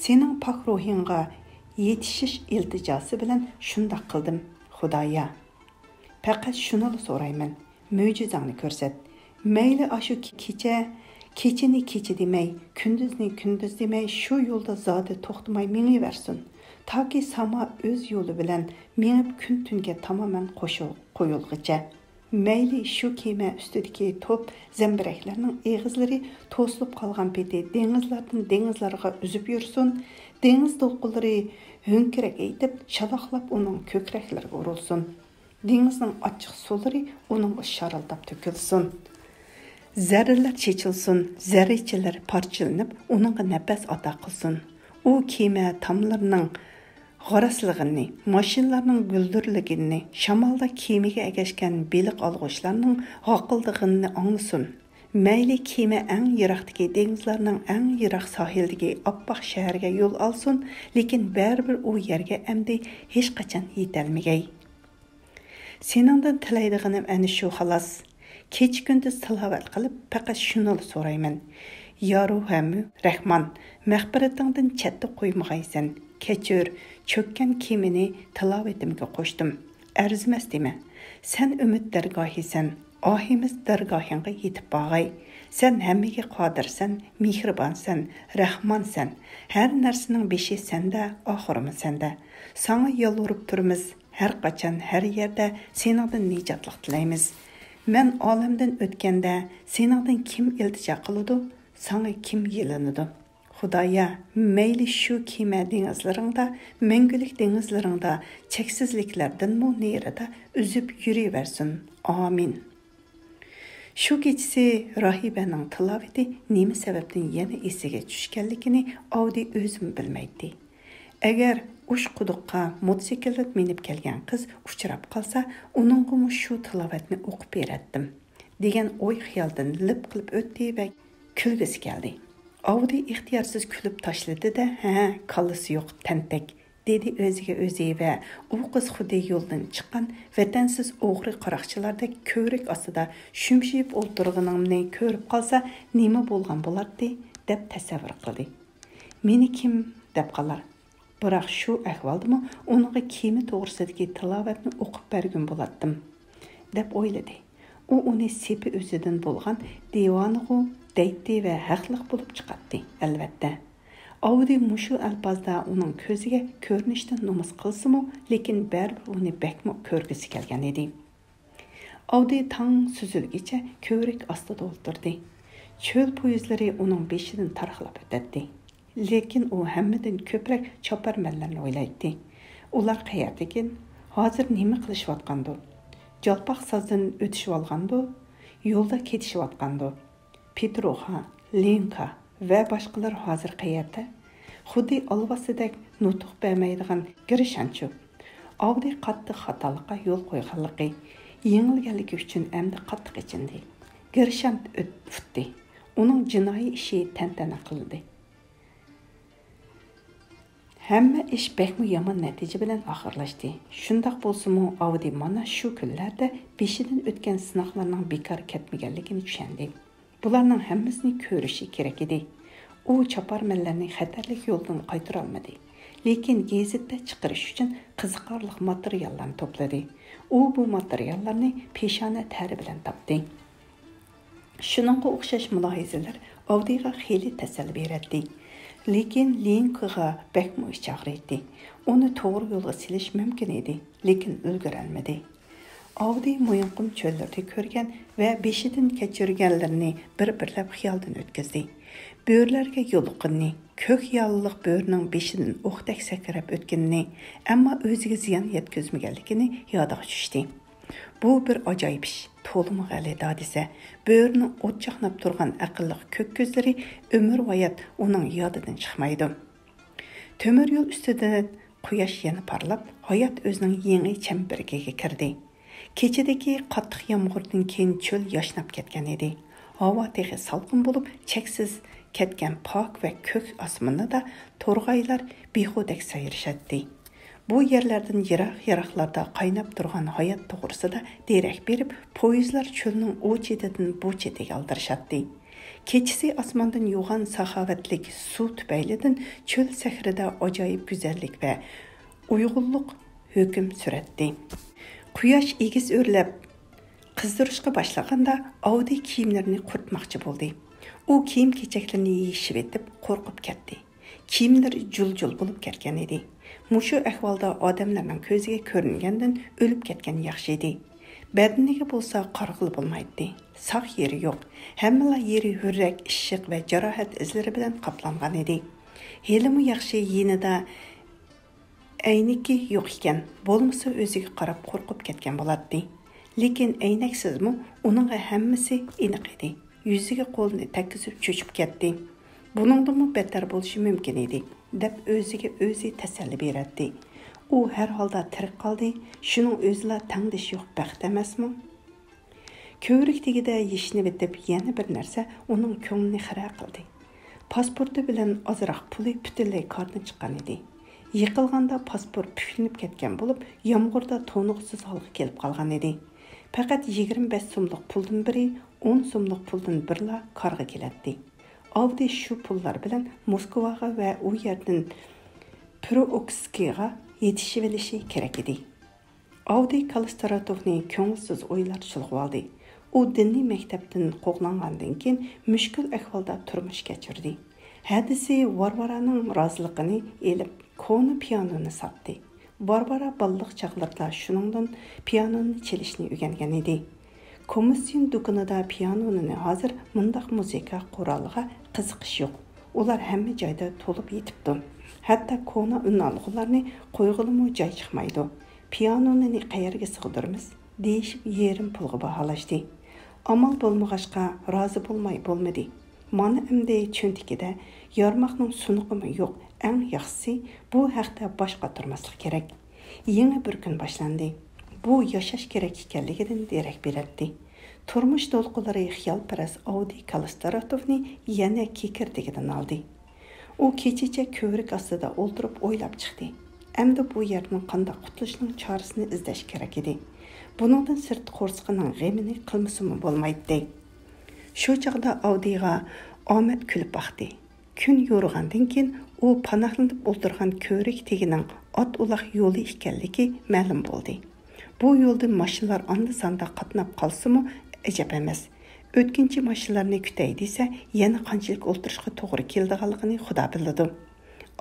سېنىڭ پاك روھىڭغا يېتىشىش ئىلتىجاسى بىلەن شۇنداق قىلدىم، خۇدايا. پەقەت شۇنىلا سورايمەن، مۆجىزەڭنى كۆرسەت. مەيلى ئاشۇ كېچە، كېچىنى كېچە دېمەي، كۈندۈزنى كۈندۈز دېمەي، شۇ يولدا زادى توختىماي مېڭىۋەرسۇن. تاكى ساما ئۆز يولى بىلەن مېڭىپ، كۈن تۈنگە تامامەن قوشۇل-، قويۇلغىچە. مەيلى شۇ كېمە ئۈستىدىكى توپ زەمبىرەكلەرنىڭ ئېغىزلىرى توسۇلۇپ قالغان پېتى دېڭىزلاردىن دېڭىزلارغا ئۈزۈپ يۈرسۇن، دېڭىز دولقۇنلىرى ھۆڭكىرەك ئېيتىپ، شالاقلاپ ئۇنىڭ كۆكرەكلىرىگە ئۇرۇلسۇن. دېڭىزنىڭ ئاچچىق سۇلىرى ئۇنىڭغا شارىلداپ تۆكۈلسۇن. زەررىلەر چېچىلسۇن، زەررىچىلەر پارچىلىنىپ، ئۇنىڭغا نەپەس ئاتا قىلسۇن. ئۇ كېمە تاملىرىنىڭ غاراسلىقىنى، ماشىنىلارنىڭ گۈلدۈرلىگىنىنى، شامالدا كېمىگە ئەگەشكەن بېلىق ئالغۇچلارنىڭ غاقىلدىغىنىنى ئاڭلىسۇن. مەيلى كېمە ئەڭ يىراقتىكى دېڭىزلارنىڭ ئەڭ يىراق ساھىلدىكى ئاپئاق شەھەرگە يول ئالسۇن، لېكىن بەرىبىر ئۇ يەرگە ئەمدى ھېچقاچان يېتەلمىگەي. سېنىڭدىن تىلەيدىغىنىم ئەنە شۇ خالاس. كېچە-كۈندۈز تىلاۋەت قىلىپ، پەقەت شۇنىلا سورايمەن. يا روھەمۇ رەھمان، مەغپىرىتىڭدىن چەتتە قويمىغايسەن. كەچۈر، چۆككەن كېمىنى تىلاۋىتىمگە قوشتۇم. ئەرزىمەس دېمە. سەن ئۈمىد دەرگاھىسەن. ئاھىمىز دەرگاھىڭغا يېتىپ بارغاي. سەن ھەممىگە قادىرسەن، مېھرىبانسەن، رەھمانسەن. ھەر نەرسىنىڭ بېشى سەندە، ئاخىرىمۇ سەندە. ساڭا يالۋۇرۇپ تۇرىمىز. ھەر قاچان، ھەر يەردە سېنىڭدىن نىجاتلىق تىلەيمىز. مەن ئالەمدىن ئۆتكەندە، سېنىڭدىن كىم ئىلتىجا قىلىدۇ؟ ساڭا كىم يېلىنىدۇ؟ خۇدايا، مەيلى شۇ كېمە دېڭىزلىرىڭدا، مەڭگۈلۈك دېڭىزلىرىڭدا، چەكسىزلىكلەردىنمۇ نېرىدا ئۈزۈپ يۈرۈۋەرسۇن. ئامىن. شۇ كېچىسى راھىبەنىڭ تىلاۋىتى نېمە سەۋەبتىن يەنە ئېسىگە چۈشكەنلىكىنى ئاۋدى ئۆزىمۇ بىلمەيتتى. ئەگەر ئۇچقۇدۇققا موتوسىكلىت مىنىپ كەلگەن قىز ئۇچراپ قالسا، ئۇنىڭغىمۇ شۇ تىلاۋەتنى ئوقۇپ بېرەتتىم، دېگەن ئوي خىيالدىن لىپ قىلىپ ئۆتتى ۋە كۈلگۈسى كەلدى. ئاۋدى ئىختىيارسىز كۈلۈپ تاشلىدى-دە، ھە، كاللىسى يوق تەنتەك، دېدى ئۆزىگە ئۆزى ۋە ئۇ قىز خۇددى يولدىن چىققان ۋەتەنسىز ئوغرى قاراقچىلاردەك كۆۋرۈك ئاستىدا شۈمشىيىپ ئولتۇرغىنىمنى كۆرۈپ قالسا نېمە بولغان بولاتتى، دەپ تەسەۋۋۇر قىلدى. مېنى كىم دەپ قالار؟ بىراق شۇ ئەھۋالدىمۇ ئۇنىڭغا كېمە توغرىسىدىكى تىلاۋەتنى ئوقۇپ بەرگۈم بولاتتىم، دەپ ئويلىدى. ئۇ ئۇنى سېپى ئۆزىدىن بولغان دىۋانىغۇ دەيتتى ۋە ھەقلىق بولۇپ چىقاتتى، ئەلۋەتتە. ئاۋدى مۇشۇ ئەلپازدا ئۇنىڭ كۆزىگە كۆرۈنۈشتىن نومۇس قىلسىمۇ، لېكىن بەرىبىر ئۇنى بەكمۇ كۆرگۈسى كەلگەن ئىدى. ئاۋدى تاڭ سۈزۈلگىچە كۆۋرۈك ئاستىدا ئولتۇردى. چۆل پويىزلىرى ئۇنىڭ بېشىدىن تارقىلاپ ئۆتەتتى. لېكىن ئۇ ھەممىدىن كۆپرەك چاپارمەنلەرنى ئويلايتتى. ئۇلار قەيەردىكىن؟ ھازىر نېمە قىلىشىۋاتقاندۇ؟ جالپاق سازدىن ئۆتۈشۈۋالغاندۇ؟ يولدا كېتىشىۋاتقاندۇ؟ پېتروخا، لېنكا ۋە باشقىلار ھازىر قەيەردە؟ خۇددى ئالۋاستىدەك نۇتۇق بەرمەيدىغان گىرىشانچۇ. ئاۋدى قاتتىق خاتالىققا يول قويغانلىقى، يېڭىلگەنلىكى ئۈچۈن ئەمدى قاتتىق ئېچىندى. گىرىشانت ئۆت-، ئۇتتى. ئۇنىڭ جىنايى ئىشى تەنتەنە قىلىندى. ھەممە ئىش بەكمۇ يامان نەتىجە بىلەن ئاخىرلاشتى. شۇنداق بولسىمۇ، ئاۋدى مانا شۇ كۈنلەردە بېشىدىن ئۆتكەن سىناقلارنىڭ بىكار كەتمىگەنلىكىنى چۈشەندى. بۇلارنىڭ ھەممىسىنى كۆرۈشى كېرەك ئىدى. ئۇ چاپارمەنلەرنى خەتەرلىك يولدىن قايتۇرالمىدى. لېكىن گېزىتتە چىقىرىش ئۈچۈن قىزىقارلىق ماتېرىياللارنى توپلىدى. ئۇ بۇ ماتېرىياللارنى پېشانە تەرى بىلەن تاپتى. شۇنىڭغا ئوخشاش مۇلاھىزىلەر ئاۋدىغا خېلى تەسەللى بېرەتتى. لېكىن لېنكىغا بەكمۇ ئىچ ئاغرىيتتى. ئۇنى توغرا يولغا سېلىش مۇمكىن ئىدى، لېكىن ئۈلگۈرەلمىدى. ئاۋدى مويۇنقۇم چۆللىرىدە كۆرگەن ۋە بېشىدىن كەچۈرگەنلىرىنى بىر-بىرلەپ خىيالدىن ئۆتكۈزدى. بۆرىلەرگە يولۇققىنىنى، كۆك يالىلىق بۆرىنىڭ بېشىدىن ئوقتەك سەكرەپ ئۆتكىنىنى، ئەمما ئۆزىگە زىيان يەتكۈزمىگەنلىكىنى يادىغا چۈشتى. بۇ بىر ئاجايىپ ئىش، تولىمۇ غەلىتە ھادىسە. بۆرىنىڭ ئوت چاقناپ تۇرغان ئەقىللىق كۆك كۆزلىرى ئۆمۈرۋايەت ئۇنىڭ يادىدىن چىقمايدۇ. تۆمۈر يول ئۈستىدە قۇياش يەنە پارلاپ، ھايات ئۆزىنىڭ يېڭى چەمبىرىكىگە كىردى. كېچىدىكى قاتتىق يامغۇردىن كېيىن چۆل ياشناپ كەتكەن ئىدى. ھاۋا تېخى سالقىن بولۇپ، چەكسىز كەتكەن پاك ۋە كۆك ئاسمىنىدا تورغايلار بىخۇدەك سايرىشاتتى. بۇ يەرلەردىن يىراق-يىراقلاردا قايناپ تۇرغان ھايات توغرىسىدا دېرەك بېرىپ، پويىزلار چۆلنىڭ ئۇ چېتىدىن بۇ چېتىگە ئالدىرىشاتتى. كېچىسى ئاسماندىن يوغان ساخاۋەتلىك سۇ تۈپەيلىدىن چۆل سەھرىدە ئاجايىپ گۈزەللىك ۋە ئۇيغۇنلۇق ھۆكۈم سۈرەتتى. قۇياش ئېگىز ئۆرلەپ قىزىرىشقا باشلىغاندا، ئاۋدى كىيىملىرىنى قۇرۇتماقچى بولدى. ئۇ كىيىم-كېچەكلىرىنى يېيىشىۋېتىپ قورقۇپ كەتتى. كىيىملىرى جۇل-جۇل بولۇپ كەتكەن ئىدى. مۇشۇ ئەھۋالدا ئادەملەرنىڭ كۆزىگە كۆرۈنگەندىن ئۆلۈپ كەتكەن ياخشى ئىدى. بەدىنىگە بولسا قارىغىلى بولمايتتى. ساق يېرى يوق. ھەممىلا يېرى ھۆررەك، ئىششىق ۋە جاراھەت ئىزلىرى بىلەن قاپلانغان ئىدى. ھېلىمۇ ياخشى يېنىدا ئەينىكى يوق ئىكەن، بولمىسا ئۆزىگە قاراپ قورقۇپ كەتكەن بولاتتى. لېكىن ئەينەكسىزمۇ ئۇنىڭغا ھەممىسى ئېنىق ئىدى. يۈزىگە قولىنى تەگكۈزۈپ چۆچۈپ كەتتى. بۇنىڭدىنمۇ بەتتەر بولۇشى مۇمكىن ئىدى، دەپ ئۆزىگە ئۆزى تەسەللى بېرەتتى. ئۇ ھەر ھالدا تىرىك قالدى، شۇنىڭ ئۆزىلا تەڭدىشى يوق بەخت ئەمەسمۇ؟ كۆۋرۈك تېگىدە يېشىنىۋېتىپ يەنە بىر نەرسە ئۇنىڭ كۆڭلىنى خىرە قىلدى. پاسپورتى بىلەن ئازراق پۇلى پۈتۈنلەي كاردىن چىققان ئىدى. يىقىلغاندا پاسپورت پۈكلىنىپ كەتكەن بولۇپ، يامغۇردا تونۇغۇسىز ھالغا كېلىپ قالغان ئىدى. پەقەت يىگىرمە بەش سوملۇق پۇلدىن بىرى، ئون سوملۇق پۇلدىن بىرلا كارغا كېلەتتى. ئاۋدى شۇ پۇللار بىلەن موسكۋاغا ۋە ئۇ يەردىن پروئوكسكىغا يېتىشىۋېلىشى كېرەك ئىدى. ئاۋدىي كالىستراتوفنى كۆڭۈلسىز ئويلار چۇلغىۋالدى. ئۇ دىنىي مەكتەپتىن قوغلانغاندىن كېيىن مۈشكۈل ئەھۋالدا تۇرمۇش كەچۈردى. ھەدىسى ۋارۋارانىڭ رازىلىقىنى ئېلىپ، كونا پىيانونى ساتتى. ۋارۋارا بالىلىق چاغلىرىدا شۇنىڭدىن پىيانونى چېلىشنى ئۆگەنگەن ئىدى. كوممېرسىيون دۇكىنىدا پىيانونىنى ھازىر مۇنداق مۇزىكا قورالىغا قىزىقىش يوق. ئۇلار ھەممە جايدا تولۇپ يېتىپتۇ. ھەتتا كونا ئۈنئالغۇلارنى قويغىلىمۇ جاي چىقمايدۇ. پىيانونىنى قەيەرگە سىغدۇرىمىز؟ دېيىشىپ يېرىم پۇلغا باھالاشتى. ئامال بولمىغاچقا رازى بولماي بولمىدى. مانا ئەمدى چۆنتىكىدە يارماقنىڭ سۇنۇقىمۇ يوق، ئەڭ ياخشىسى بۇ ھەقتە باش قاتۇرماسلىق كېرەك. يېڭى بىر كۈن باشلاندى. بۇ ياشاش كېرەك ئىكەنلىكىدىن دېرەك بېرەتتى. تۇرمۇش دولقۇنلىرى خىيالپەرەس ئاۋدىي كالىستراتوفنى يەنە كېكىردىكىدىن ئالدى. ئۇ كېچىچە كۆۋرۈك ئاستىدا ئولتۇرۇپ ئويلاپ چىقتى. ئەمدى بۇ يەردىن قانداق قۇتۇلۇشنىڭ چارىسىنى ئىزدەش كېرەك ئىدى. بۇنىڭدىن سىرت قورسىقىنىڭ غېمىنى قىلمىسىمۇ بولمايتتى. شۇ چاغدا ئاۋدىيغا ئامەت كۈلۈپ باقتى. كۈن يورۇغاندىن كېيىن ئۇ پاناھلىنىپ ئولتۇرغان كۆۋرۈك تېگىنىڭ ئات-ئۇلاق يولى ئىكەنلىكى مەلۇم بولدى. بۇ يولدىن ماشىنىلار ئاندا-ساندا قاتناپ قالسىمۇ ئەجەب ئەمەس. ئۆتكۈنچى ماشىنىلارنى كۈتەي دېسە، يەنە قانچىلىك ئولتۇرۇشقا توغرا كېلىدىغانلىقىنى خۇدا بىلىدۇ.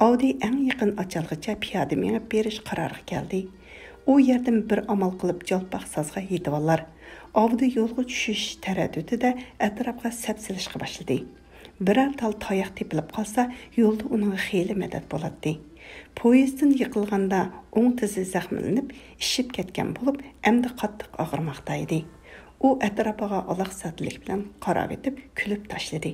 ئاۋدىي ئەڭ يېقىن ئاچالغىچە پىيادە مېڭىپ بېرىش قارارىغا كەلدى. ئۇ يەردىن بىر ئامال قىلىپ جالپاق سازغا يېتىۋالار. ئاۋدىي يولغا چۈشۈش تەرەددۇتىدە ئەتراپقا سەپسېلىشقا باشلىدى. بىرەر تال تاياق تېپىلىپ قالسا، يولدا ئۇنىڭغا خېلى مەدەت بولاتتى. پويىزدىن يىقىلغاندا ئوڭ تىزى زەخىملىنىپ، ئىششىپ كەتكەن بولۇپ، ئەمدى قاتتىق ئاغرىماقتا ئىدى. ئۇ ئەتراپىغا ئالاقزادىلىك بىلەن قاراۋېتىپ كۈلۈپ تاشلىدى.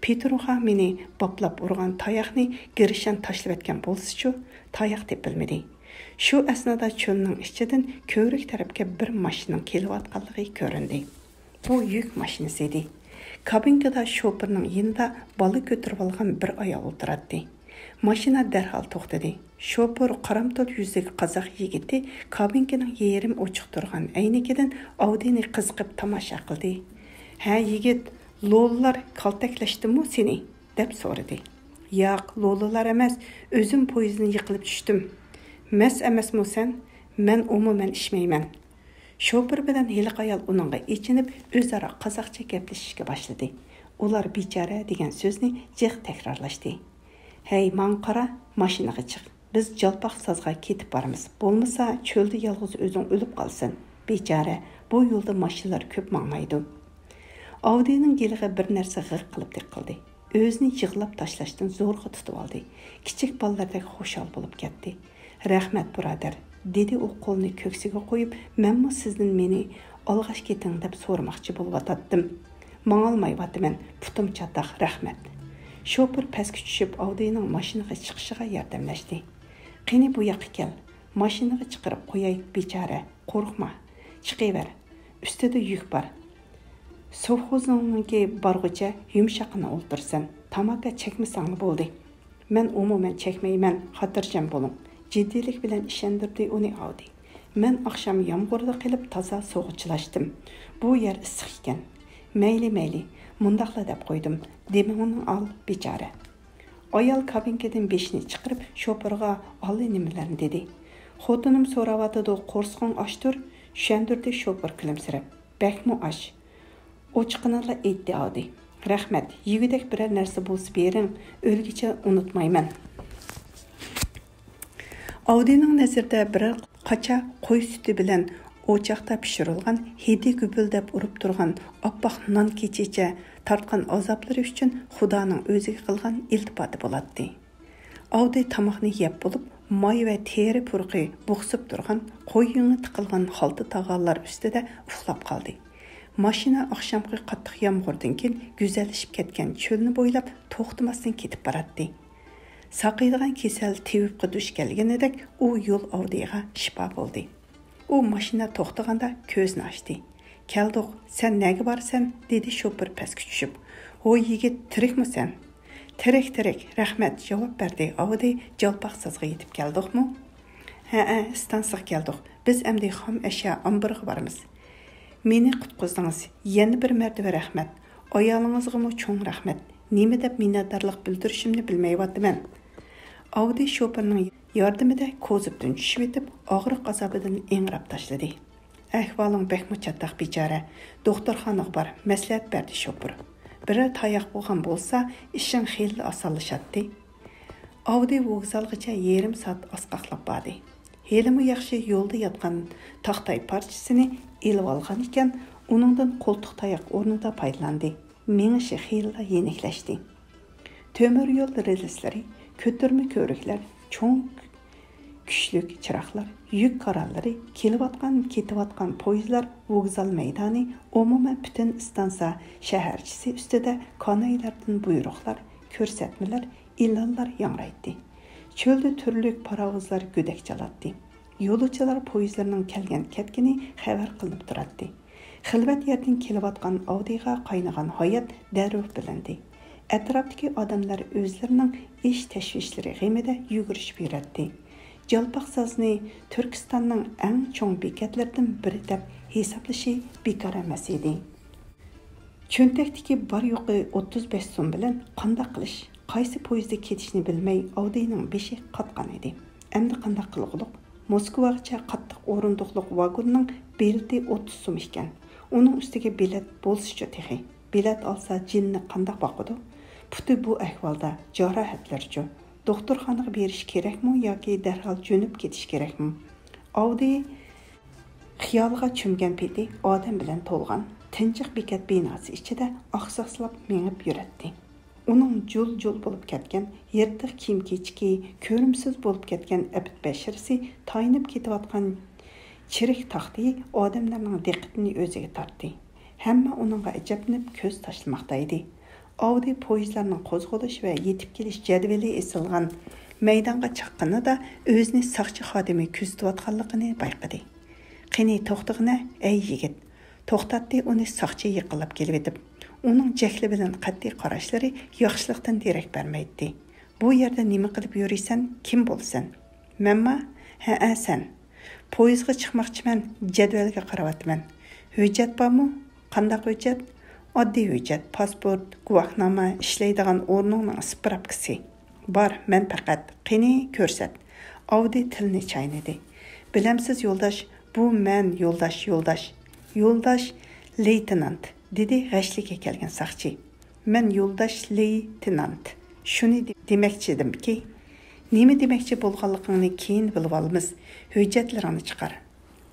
پېتروغا مېنى باپلاپ ئۇرغان تاياقنى گىرىشان تاشلىۋەتكەن بولسىچۇ، تاياق تېپىلمىدى. شۇ ئەسنادا چۆلنىڭ ئىچىدىن كۆۋرۈك تەرەپكە بىر ماشىنىنىڭ كېلىۋاتقانلىقى كۆرۈندى. بۇ يۈك ماشىنىسى ئىدى. كابىنكىدا شوپۇرنىڭ يېنىدا بالا كۆتۈرۈۋالغان بىر ئايال ئولتۇراتتى. ماشىنا دەرھال توختىدى. شوپۇر قارامتۇل يۈزلۈك قازاق يىگىتى كابىنكىنىڭ يېرىم ئوچۇق تۇرغان ئەينىكىدىن ئاۋدىنى قىزىقىپ تاماشا قىلدى. ھە، يىگىت، لولىلار كالتەكلەشتىمۇ سېنى؟ دەپ سورىدى. ياق، لولىلار ئەمەس، ئۆزۈم پويىزدىن يىقىلىپ چۈشتۈم. مەست ئەمەسمۇ سەن؟ مەن ئومۇمەن ئىچمەيمەن. شوپۇر بىلەن ھېلىقى ئايال ئۇنىڭغا ئېچىنىپ، ئۆزئارا قازاقچە گەپلىشىشكە باشلىدى. ئۇلار بىچارە دېگەن سۆزنى جىق تەكرارلاشتى. ھەي، ماڭا قارا، ماشىنىغا چىق. بىز جالپاق سازغا كېتىپ بارىمىز. بولمىسا، چۆلدە يالغۇز ئۆزۈڭ ئۆلۈپ قالىسەن. بىچارە، بۇ يولدا ماشىنىلار كۆپ ماڭمايدۇ. ئاۋدىنىڭ گېلىغا بىر نەرسە غىق قىلىپ تىقىلدى. ئۆزىنى يىغلاپ تاشلاشتىن زورغا تۇتۇۋالدى. كىچىك بالىلاردەك خۇشال بولۇپ كەتتى. رەھمەت، بۇرادەر، دېدى ئۇ قولىنى كۆكسىگە قويۇپ، مەنمۇ سىزدىن مېنى ئالغاچ كېتىڭ دەپ سورىماقچى بولۇۋاتاتتىم. ماڭالمايۋاتىمەن، پۇتۇم چاتاق، رەھمەت. شوپۇر پەسكە چۈشۈپ، ئاۋدىنىڭ ماشىنىغا چىقىشىغا ياردەملەشتى. قېنى، بۇ ياققا كەل، ماشىنىغا چىقىرىپ قوياي، بىچارە، قورقما. چىقىۋەر، ئۈستىدە يۈك بار. سوفخوزنىڭكى بارغۇچە يۇمشاققىنا ئولتۇرىسەن، تاماكا چەكمىسەڭلا بولدى. مەن ئومۇمەن چەكمەيمەن، خاتىرجەم بولۇڭ، جىددىيلىك بىلەن ئىشەندۈردى ئۇنى ئاۋدى. مەن ئاخشام يامغۇردا قېلىپ تازا سوغۇق چىلاشتىم. بۇ يەر ئىسسىق ئىكەن. مەيلى، مەيلى، مۇنداقلا دەپ قويدۇم، دېمىڭنى ئال، بىچارە. ئايال كابىنكىدىن بېشىنى چىقىرىپ، شوپۇرغا ئاللىنېمىلەرنى دېدى. خوتۇنۇم سوراۋاتىدۇ، قورسىقىڭ ئاچتۇر، چۈشەندۈردى شوپۇر كۈلۈمسىرەپ. بەكمۇ ئاچ. ئوچۇقىنىلا ئېيتتى ئاۋدى. رەھمەت، يېگۈدەك بىرەر نەرسە بولسا بېرىڭ، ئۆلگۈچە ئۇنتۇمايمەن. ئاۋدىنىڭ نەزىرىدە بىرەر قاچا قوي سۈتى بىلەن ئوچاقتا پىشۇرۇلغان، ھىدى گۈپۈلدەپ ئۇرۇپ تۇرغان ئاپئاق نان كېچىچە تارتقان ئازابلىرى ئۈچۈن خۇدانىڭ ئۆزىگە قىلغان ئىلتىپاتى بولاتتى. ئاۋدى تاماقنى يەپ بولۇپ، ماي ۋە تېرە پۇرىقى بۇقسىپ تۇرغان قوي يۇڭى تىقىلغان خالتا تاغارلار ئۈستىدە ئۇخلاپ قالدى. ماشىنا ئاخشامقى قاتتىق يامغۇردىن كېيىن گۈزەللىشىپ كەتكەن چۆلنى بويلاپ توختىماستىن كېتىپ باراتتى. ساقىيدىغان كېسەل تېۋىپقا دۇچ كەلگىنىدەك ئۇ يول ئاۋدىغا شىپا بولدى. ئۇ ماشىنا توختىغاندا كۆزىنى ئاچتى. «كەلدۇق، سەن نەگە بارىسەن؟» دېدى شوپۇر پەسكە چۈشۈپ. «ھوي يىگىت، تىرىكمۇ سەن؟» «تىرىك، تىرىك، رەھمەت»، جاۋاب بەردى ئاۋدى. «جالپاق سازغا يېتىپ كەلدۇقمۇ؟» «ھەئە، ئىستانسىغا كەلدۇق. بىز ئەمدى خام ئەشيا ئامبىرىغا بارىمىز.» «مېنى قۇتقۇزدىڭىز. يەنە بىر مەرتىۋە رەھمەت. ئايالىڭىزغىمۇ چوڭ رەھمەت. نېمە دەپ مىننەتدارلىق بىلدۈرۈشۈمنى بىلمەيۋاتىمەن.» ئاۋدى شوپۇردىن ياردىمىدە كوزۇپتىن چۈشۈۋېتىپ، ئاغرىق ئازابىدىن ئىڭراپ تاشلىدى. «ئەھۋالىڭ بەكمۇ چاتاق، بىچارە. دوختۇرخانىغا بار، مەسلىھەت» بەردى شوپۇر. «بىرەر تاياق بولغان بولسا، ئىشىڭ خېلىلا ئاسانلىشاتتى.» ئاۋدى ۋوگزالغىچە يېرىم سائەت ئاسقاقلاپ باردى. ھېلىمۇ ياخشى يولدا ياتقان تاختاي پارچىسىنى ئېلىۋالغان ئىكەن، ئۇنىڭدىن قولتۇق تاياق ئورنىدا پايدىلاندى. مېڭىشى خېلىلا يېنىكلەشتى. تۆمۈر يول رېلىسلىرى، كۆتۈرمە كۆۋرۈكلەر، چوڭ كۈچلۈك چىراغلار، يۈك كارانلىرى، كېلىۋاتقان، كېتىۋاتقان پويىزلار، ۋوگزال مەيدانى، ئومۇمەن پۈتۈن ئىستانسا شەھەرچىسى ئۈستىدە كانايلاردىن بۇيرۇقلار، كۆرسەتمىلەر، ئېلانلار ياڭرايتتى. چۆلدە تۈرلۈك پاراۋۇزلار گۆدەك چالاتتى. يولۇچىلار پويىزلىرىنىڭ كەلگەن-كەتكىنى خەۋەر قىلىنىپ تۇراتتى. خىلۋەت يەردىن كېلىۋاتقان ئاۋدىغا قاينىغان ھايات دەررۇ بىلىندى. ئەتراپتىكى ئادەملەر ئۆزلىرىنىڭ ئىش تەشۋىشلىرى غېمىدە يۈگۈرۈشۈپ يۈرەتتى. جالپاق سازنى تۈركىستاننىڭ ئەڭ چوڭ بېكەتلىرىدىن بىرى دەپ ھېسابلىشى بىكار ئەمەس ئىدى. چۆنتەكتىكى بار-يوقى ئوتتۇز بەش سوم بىلەن قانداق قىلىش، قايسى پويىزدا كېتىشنى بىلمەي ئاۋدىنىڭ بېشى قاتقان ئىدى. ئەمدى قانداق قىلغۇلۇق؟ موسكۋاغىچە قاتتىق ئورۇندۇقلۇق ۋاگوننىڭ بېلىتى ئوتتۇز سوم ئىكەن. ئۇنىڭ ئۈستىگە بېلەت بولسىچۇ تېخى؟ بېلەت ئالسا جېنىنى قانداق باقىدۇ؟ پۇتى بۇ ئەھۋالدا، جاراھەتلىرىچۇ؟ دوختۇرخانىغا بېرىش كېرەكمۇ ياكى دەرھال جۆنۈپ كېتىش كېرەكمۇ؟ ئاۋدى خىيالىغا چۆمگەن پېتى ئادەم بىلەن تولغان تىنچىق بېكەت بىناسى ئىچىدە ئاقساقسىلاپ مېڭىپ يۈرەتتى. ئۇنىڭ جۇل-جۇل بولۇپ كەتكەن يىرتىق كىيىم-كېچىكى، كۆرۈمسىز بولۇپ كەتكەن ئەبىد بەشىرىسى، تايىنىپ كېتىۋاتقان چىرىك تاختىيى ئادەملەرنىڭ دىققىتىنى ئۆزىگە تارتتى. ھەممە ئۇنىڭغا ئەجەبلىنىپ كۆز تاشلىماقتا ئىدى. ئاۋدى پويىزلارنىڭ قوزغىلىش ۋە يېتىپ كېلىش جەدۋىلى ئېسىلغان مەيدانغا چاققىنىدا ئۆزىنى ساقچى خادىمى كۆزىتىۋاتقانلىقىنى بايقىدى. «قېنى، توختىغىنە، ئەي يىگىت!» توختاتتى ئۇنى ساقچى يېقىنلاپ كېلىۋېتىپ. ئۇنىڭ جەھلى بىلەن قەتئىي قاراشلىرى ياخشىلىقتىن دېرەك بەرمەيتتى. «بۇ يەردە نېمە قىلىپ يۈرىسەن؟ كىم بولىسەن؟» «مەنما؟ ھەئە، سەن.» «پويىزغا چىقماقچىمەن، جەدۋەلگە قاراۋاتىمەن.» «ھۆججەت بارمۇ؟» «قانداق ھۆججەت؟» «ئاددىي ھۆججەت، پاسپورت، گۇۋاھنامە، ئىشلەيدىغان ئورنۇڭنىڭ سپراپكىسى.» «بار، مەن پەقەت.» «قېنى، كۆرسەت.» ئاۋدى تىلىنى چاينىدى. «بىلەمسىز، يولداش، بۇ مەن، يولداش، يولداش.» «يولداش لېيتېنانت»، دېدى غەشلىككە كەلگەن ساقچى. «مەن يولداش لېيتېنانت. شۇنى دې-، دېمەكچىدىمكى.» «نېمە دېمەكچى بولغانلىقىڭنى كېيىن بىلىۋالىمىز. ھۆججەتلىرىڭنى چىقار.»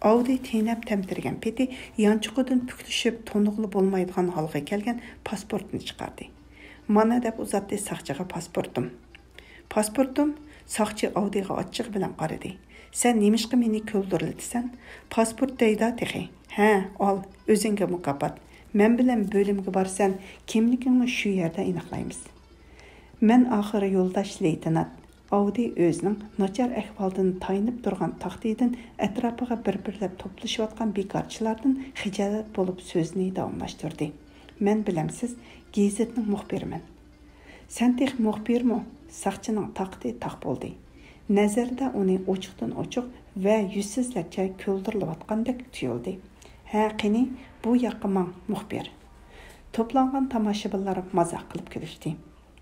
ئاۋدى تېنەپ تەمتىرىگەن پېتى يانچۇقىدىن پۈكلىشىپ تونۇغىلى بولمايدىغان ھالغا كەلگەن پاسپورتىنى چىقاردى. «مانا» دەپ ئۇزاتتى ساقچىغا پاسپورتۇم. «پاسپورتۇم؟» ساقچى ئاۋدىغا ئاچچىقى بىلەن قارىدى. «سەن نېمىشقا مېنى كۈلدۈرلىتىسەن؟ پاسپورت دەيدا تېخى. ھە، ئال، ئۆزۈڭگە مۇكاپات. مەن بىلەن بۆلۈمگە بارىسەن، كىملىكىڭنى شۇ يەردە ئېنىقلايمىز.» «مەن ئاخىرى يولداش لېيتېنانت.» ئاۋدى ئۆزىنىڭ ناچار ئەھۋالدىن تايىنىپ تۇرغان تاختىدىن ئەتراپىغا بىر-بىرلەپ توپلىشىۋاتقان بىكارچىلاردىن خىجالەت بولۇپ سۆزىنى داۋاملاشتۇردى. «مەن، بىلەمسىز، گېزىتنىڭ مۇخبىرىمەن.» «سەن تېخى مۇخبىرمۇ؟» ساقچىنىڭ تاقىتى تاق بولدى. نەزىرىدە ئۇنى ئوچۇقتىن ئوچۇق ۋە يۈزسىزلەرچە كۈلدۈرلەۋاتقاندەك تۇيۇلدى. «ھە، قېنى، بۇ ياققا ماڭ، مۇخبىر.» توپلانغان تاماشىبىنلار مازاق قىلىپ كۈلۈشتى.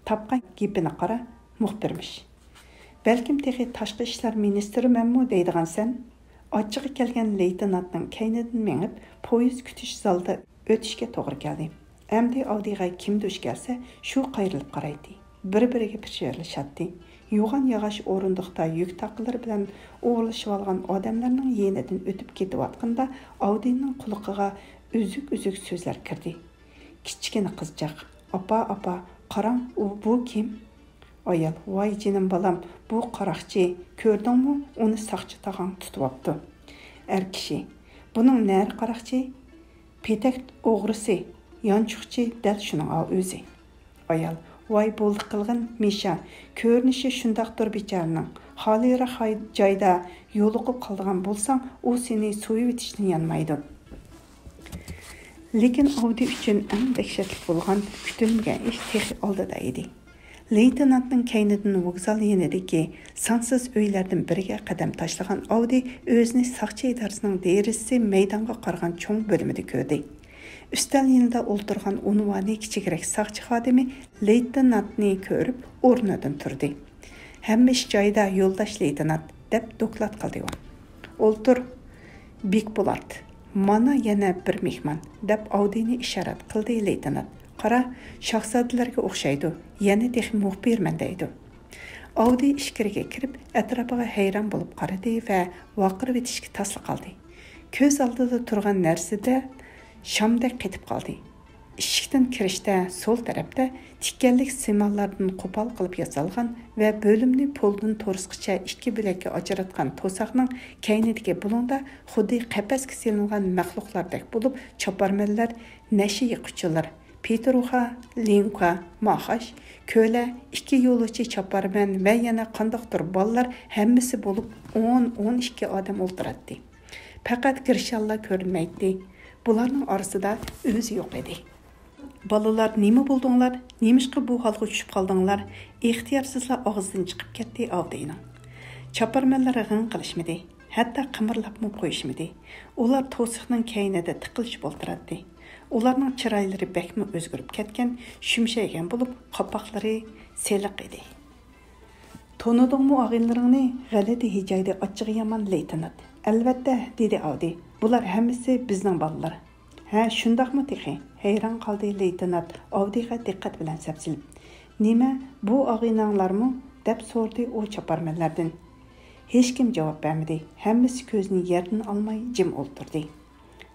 «تاپقان گېپىنى قارا، مۇخبىرمىش. بەلكىم تېخى تاشقى ئىشلار مىنىستىرىمەنمۇ دەيدىغانسەن؟» ئاچچىقى كەلگەن لېيتېنانتنىڭ كەينىدىن مېڭىپ، پويىز كۈتۈش زالىدا ئۆتۈشكە توغرا كەلدى. ئەمدى ئاۋدىغا كىم دۇچ كەلسە، شۇ قايرىلىپ قارايتتى. بىر-بىرىگە پىچىرلىشاتتى. يوغان ياغاچ ئورۇندۇقتا يۈك تاقىلىرى بىلەن ئورۇنلىشىۋالغان ئادەملەرنىڭ يېنىدىن ئۆتۈپ كېتىۋاتقىنىدا ئاۋدىنىڭ قۇلىقىغا ئۈزۈك-ئۈزۈك سۆزلەر كىردى. كىچىككىنە قىزچاق: «ئاپا، ئاپا، قاراڭ، ئۇ، بۇ كىم؟» ئايال: «ۋاي جېنىم بالام، بۇ قاراقچى، كۆردۈڭمۇ، ئۇنى ساقچى تاغاڭ تۇتۇۋاپتۇ.» ئەر كىشى: «بۇنىڭ نەرى قاراقچى؟» پېتەك ئوغرىسى، يانچۇقچى دەل شۇنىڭ ئۆزى. ئايال، ۋاي بولدى قىلغىن مىشا، كۆرۈنۈشى شۇنداقتۇر بىچارىنىڭ. خالىيراق ھاي-، جايدا يولۇقۇپ قالىدىغان بولساڭ، ئۇ سېنى سويۇۋېتىشتىن يانمايدۇ. لېكىن ئاۋدى ئۈچۈن ئەڭ دەھشەتلىك بولغان كۈتۈلمىگەن ئىش تېخى ئالدىدا ئىدى. لېيتېنانتنىڭ كەينىدىن ۋوگزال يېنىدىكى سانسىز ئۆيلەردىن بىرىگە قەدەم تاشلىغان ئاۋدى ئۆزىنى ساقچى ئىدارىسىنىڭ دېرىزىسى مەيدانغا قارىغان چوڭ بۆلمىدە كۆردى. ئۈستەل يېنىدا ئولتۇرغان ئۇنۋانى كىچىكرەك ساقچى خادىمى لېيتېنانتنى كۆرۈپ ئورنىدىن تۇردى. ھەممە ئىش جايىدا، يولداش لېيتېنانت، دەپ دوكلات قىلدى ئۇ. ئولتۇر، بىكبولات. مانا يەنە بىر مېھمان، دەپ ئاۋدىنى ئىشارەت قىلدى لېيتېنانت. قارا، شاھزادىلەرگە ئوخشايدۇ، يەنە تېخى مۇخبىرمەن دەيدۇ. ئاۋدى ئىچكىرىگە كىرىپ، ئەتراپىغا ھەيران بولۇپ قارىدى ۋە ۋارقىرىۋېتىشكە تاسلا قالدى. كۆز ئالدىدا تۇرغان نەرسىدە شامدەك قېتىپ قالدى. ئىشىكتىن كىرىشتە سول تەرەپتە تىكەنلىك سىمانلاردىن قوپال قىلىپ ياسالغان ۋە بۆلۈمنى پولدىن تورۇسقىچە ئىككى بۆلەككە ئاجراتقان توساقنىڭ كەينىدىكى بۇلۇڭدا خۇددى قەپەسكە سېلىنغان مەخلۇقلاردەك بولۇپ، چاپارمەنلەر، نەشە يېقىۋچىلار، پېتروخا، لىنكا، ماخاش، كۆلە، ئىككى يولۇچى چاپارمەن ۋە يەنە قانداقتۇر بالىلار، ھەممىسى بولۇپ ئون، ئون ئىككى ئادەم ئولتۇراتتى. پەقەت گىرشانلا كۆرۈنمەيتتى. بۇلارنىڭ ئارىسىدا ئۆزى يوق ئىدى. بالىلار، نېمە بولدۇڭلار؟ نېمىشقا بۇ ھالغا چۈشۈپ قالدىڭلار؟ ئىختىيارسىزلا ئاغزىدىن چىقىپ كەتتى ئاۋدىنىڭ. چاپارمەنلەر غىڭ قىلىشمىدى، ھەتتا قىمىرلاپمۇ قويۇشمىدى. ئۇلار توسۇقنىڭ كەينىدە تىقىلىشىپ ئولتۇراتتى. ئۇلارنىڭ چىرايلىرى بەكمۇ ئۆزگىرىپ كەتكەن، شۈمشەيگەن بولۇپ، قاپاقلىرى سېلىق ئىدى. تونۇدۇڭمۇ ئاغىنىلىرىڭنى؟ غەلىتە ھىجايدى ئاچچىقى يامان لېيتېنانت. ئەلۋەتتە، دېدى ئاۋدى. بۇلار ھەممىسى بىزنىڭ بالىلار. ھە، شۇنداقمۇ تېخى؟ ھەيران قالدى لېيتېنانت ئاۋدىغا دىققەت بىلەن سەپسېلىپ. نېمە، بۇ ئاغىنەڭلارمۇ؟ دەپ سورىدى ئۇ چاپارمەنلەردىن. ھېچكىم جاۋاب بەرمىدى. ھەممىسى كۆزىنى يەردىن ئالماي جىم ئولتۇردى.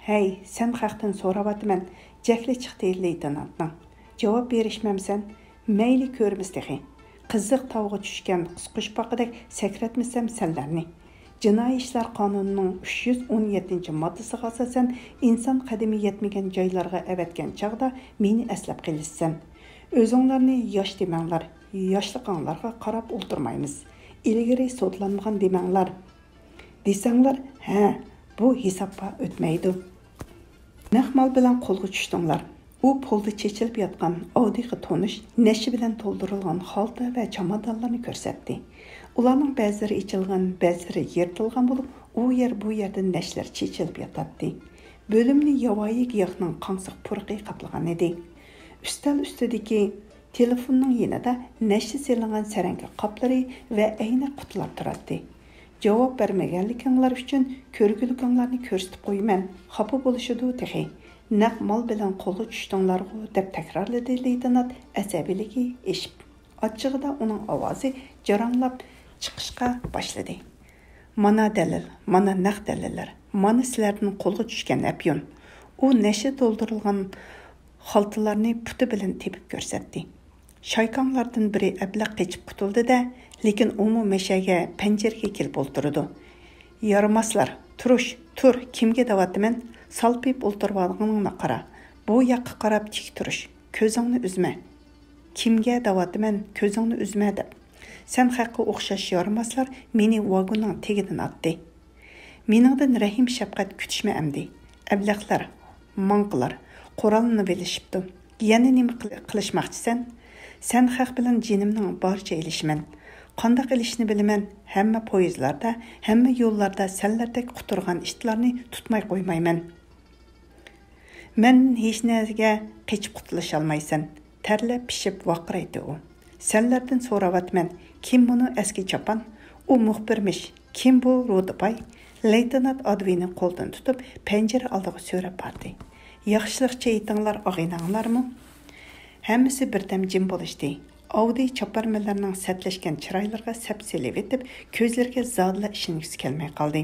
ھەي، سەن خەقتىن سوراۋاتىمەن، جەھلى چىقتى لېيتېنانتنىڭ. جاۋاب بېرىشمەمسەن؟ مەيلى، كۆرىمىز تېخى. قىزىق تاۋغا چۈشكەن قۇشپاقىدەك سەكرەتمىسەم سەنلەرنى. جىنايى ئىشلار قانۇنىنىڭ ئۈچ يۈز ئون يەتتىنچى ماددىسىغا ئاساسەن، ئىنسان قەدىمى يەتمىگەن جايلارغا ئەۋەتكەن چاغدا مېنى ئەسلەپ قېلىشىسەن. ئۆزۈڭلارنى ياش دېمەڭلار، ياشلىقىڭلارغا قاراپ ئولتۇرمايمىز. ئىلگىرى سوتلانمىغان دېمەڭلار. دېسەڭلار، ھە، بۇ ھېسابقا ئۆتمەيدۇ. نەق مال بىلەن قولغا چۈشتۈڭلار. ئۇ پولدا چېچىلىپ ياتقان ئاۋدىغا تونۇش نەشە بىلەن تولدۇرۇلغان خالتا ۋە چامادانلارنى كۆرسەتتى. ئۇلارنىڭ بەزىلىرى ئېچىلغان، بەزىلىرى يىرتىلغان بولۇپ، ئۇ يەر بۇ يەردە نەشىلەر چېچىلىپ ياتاتتى. بۆلۈمنى ياۋايى گىياھنىڭ قاڭسىق پۇرىقى قاپلىغان ئىدى. ئۈستەل ئۈستىدىكى تېلېفوننىڭ يېنىدا نەشە سېلىنغان سەرەڭگە قاپلىرى ۋە ئەينەك قۇتىلار تۇراتتى. جاۋاب بەرمىگەنلىكىڭلار ئۈچۈن كۆرگۈلۈكۈڭلارنى كۆرسىتىپ قويىمەن، خاپا بولۇشىدۇ تېخى. نەق مال بىلەن قولغا چۈشتۈڭلارغۇ، دەپ تەكرارلىدى لېيتېنانت ئەسەبىيلىكى ئېشىپ. ئاچچىقىدا ئۇنىڭ ئاۋازى جاراڭلاپ چىقىشقا باشلىدى. مانا دەلىل، مانا نەق دەلىللەر، مانا سىلەردىن قولغا چۈشكەن ئەپيۈن. ئۇ نەشە تولدۇرۇلغان خالتىلارنى پۇتى بىلەن تېپىپ كۆرسەتتى. شايكاڭلاردىن بىرى ئەبلەخ قېچىپ قۇتۇلدى-دە، لېكىن ئۇمۇ مەشەگە پەنجىرىگە كېلىپ ئولتۇرىدۇ. يارىماسلار، تۇرۇش، تۇر، كىمگە دەۋاتىمەن؟ سالپىيىپ ئولتۇرۇۋالغىنىڭنى قارا. بۇ ياققا قاراپ تىك تۇرۇش، كۆزۈڭنى ئۈزمە. كىمگە دەۋاتىمەن، كۆزۈڭنى ئۈزمە دەپ. سەن خەققە ئوخشاش يارىماسلار مېنى ۋاگوننىڭ تېگىدىن ئاتتى. مېنىڭدىن رەھىم-شەپقەت كۈتۈشمە ئەمدى. ئەبلەخلەر، ماڭقىلار، قوراللىنىۋېلىشىپتۇ. يەنە نېمە قىل-، قىلىشماقچىسەن؟ سەن خەق بىلەن جېنىمنىڭ بارىچە ئېلىشىمەن. قانداق ئېلىشنى بىلىمەن، ھەممە پويىزلاردا، ھەممە يوللاردا سەنلەردەك قۇتۇرغان ئىتلارنى تۇتماي قويمايمەن. مەن ھېچنەگە قېچىپ قۇتۇلۇشالمايسەن، تەرلەپ پىشىپ ۋارقىرايتتى ئۇ. سەنلەردىن سوراۋاتىمەن، كىم مۇنۇ ئەسكى چاپان؟ ئۇ مۇخبىرمىش. كىم بۇ رۇدىپاي؟ لېيتېنانت ئادۋىنى قولدىن تۇتۇپ، پەنجىرە ئالدىغا سۆرەپ باردى. ياخشىلىقچە ئېيتىڭلار، ئاغىنەڭلارمۇ؟ ھەممىسى بىردەم جىم بولۇشتى. ئاۋدى چاپارمەنلەرنىڭ سەتلەشكەن چىرايلىرىغا سەپسېلىۋېتىپ، كۆزلىرىگە زادىلا ئىشىنگۈسى كەلمەي قالدى.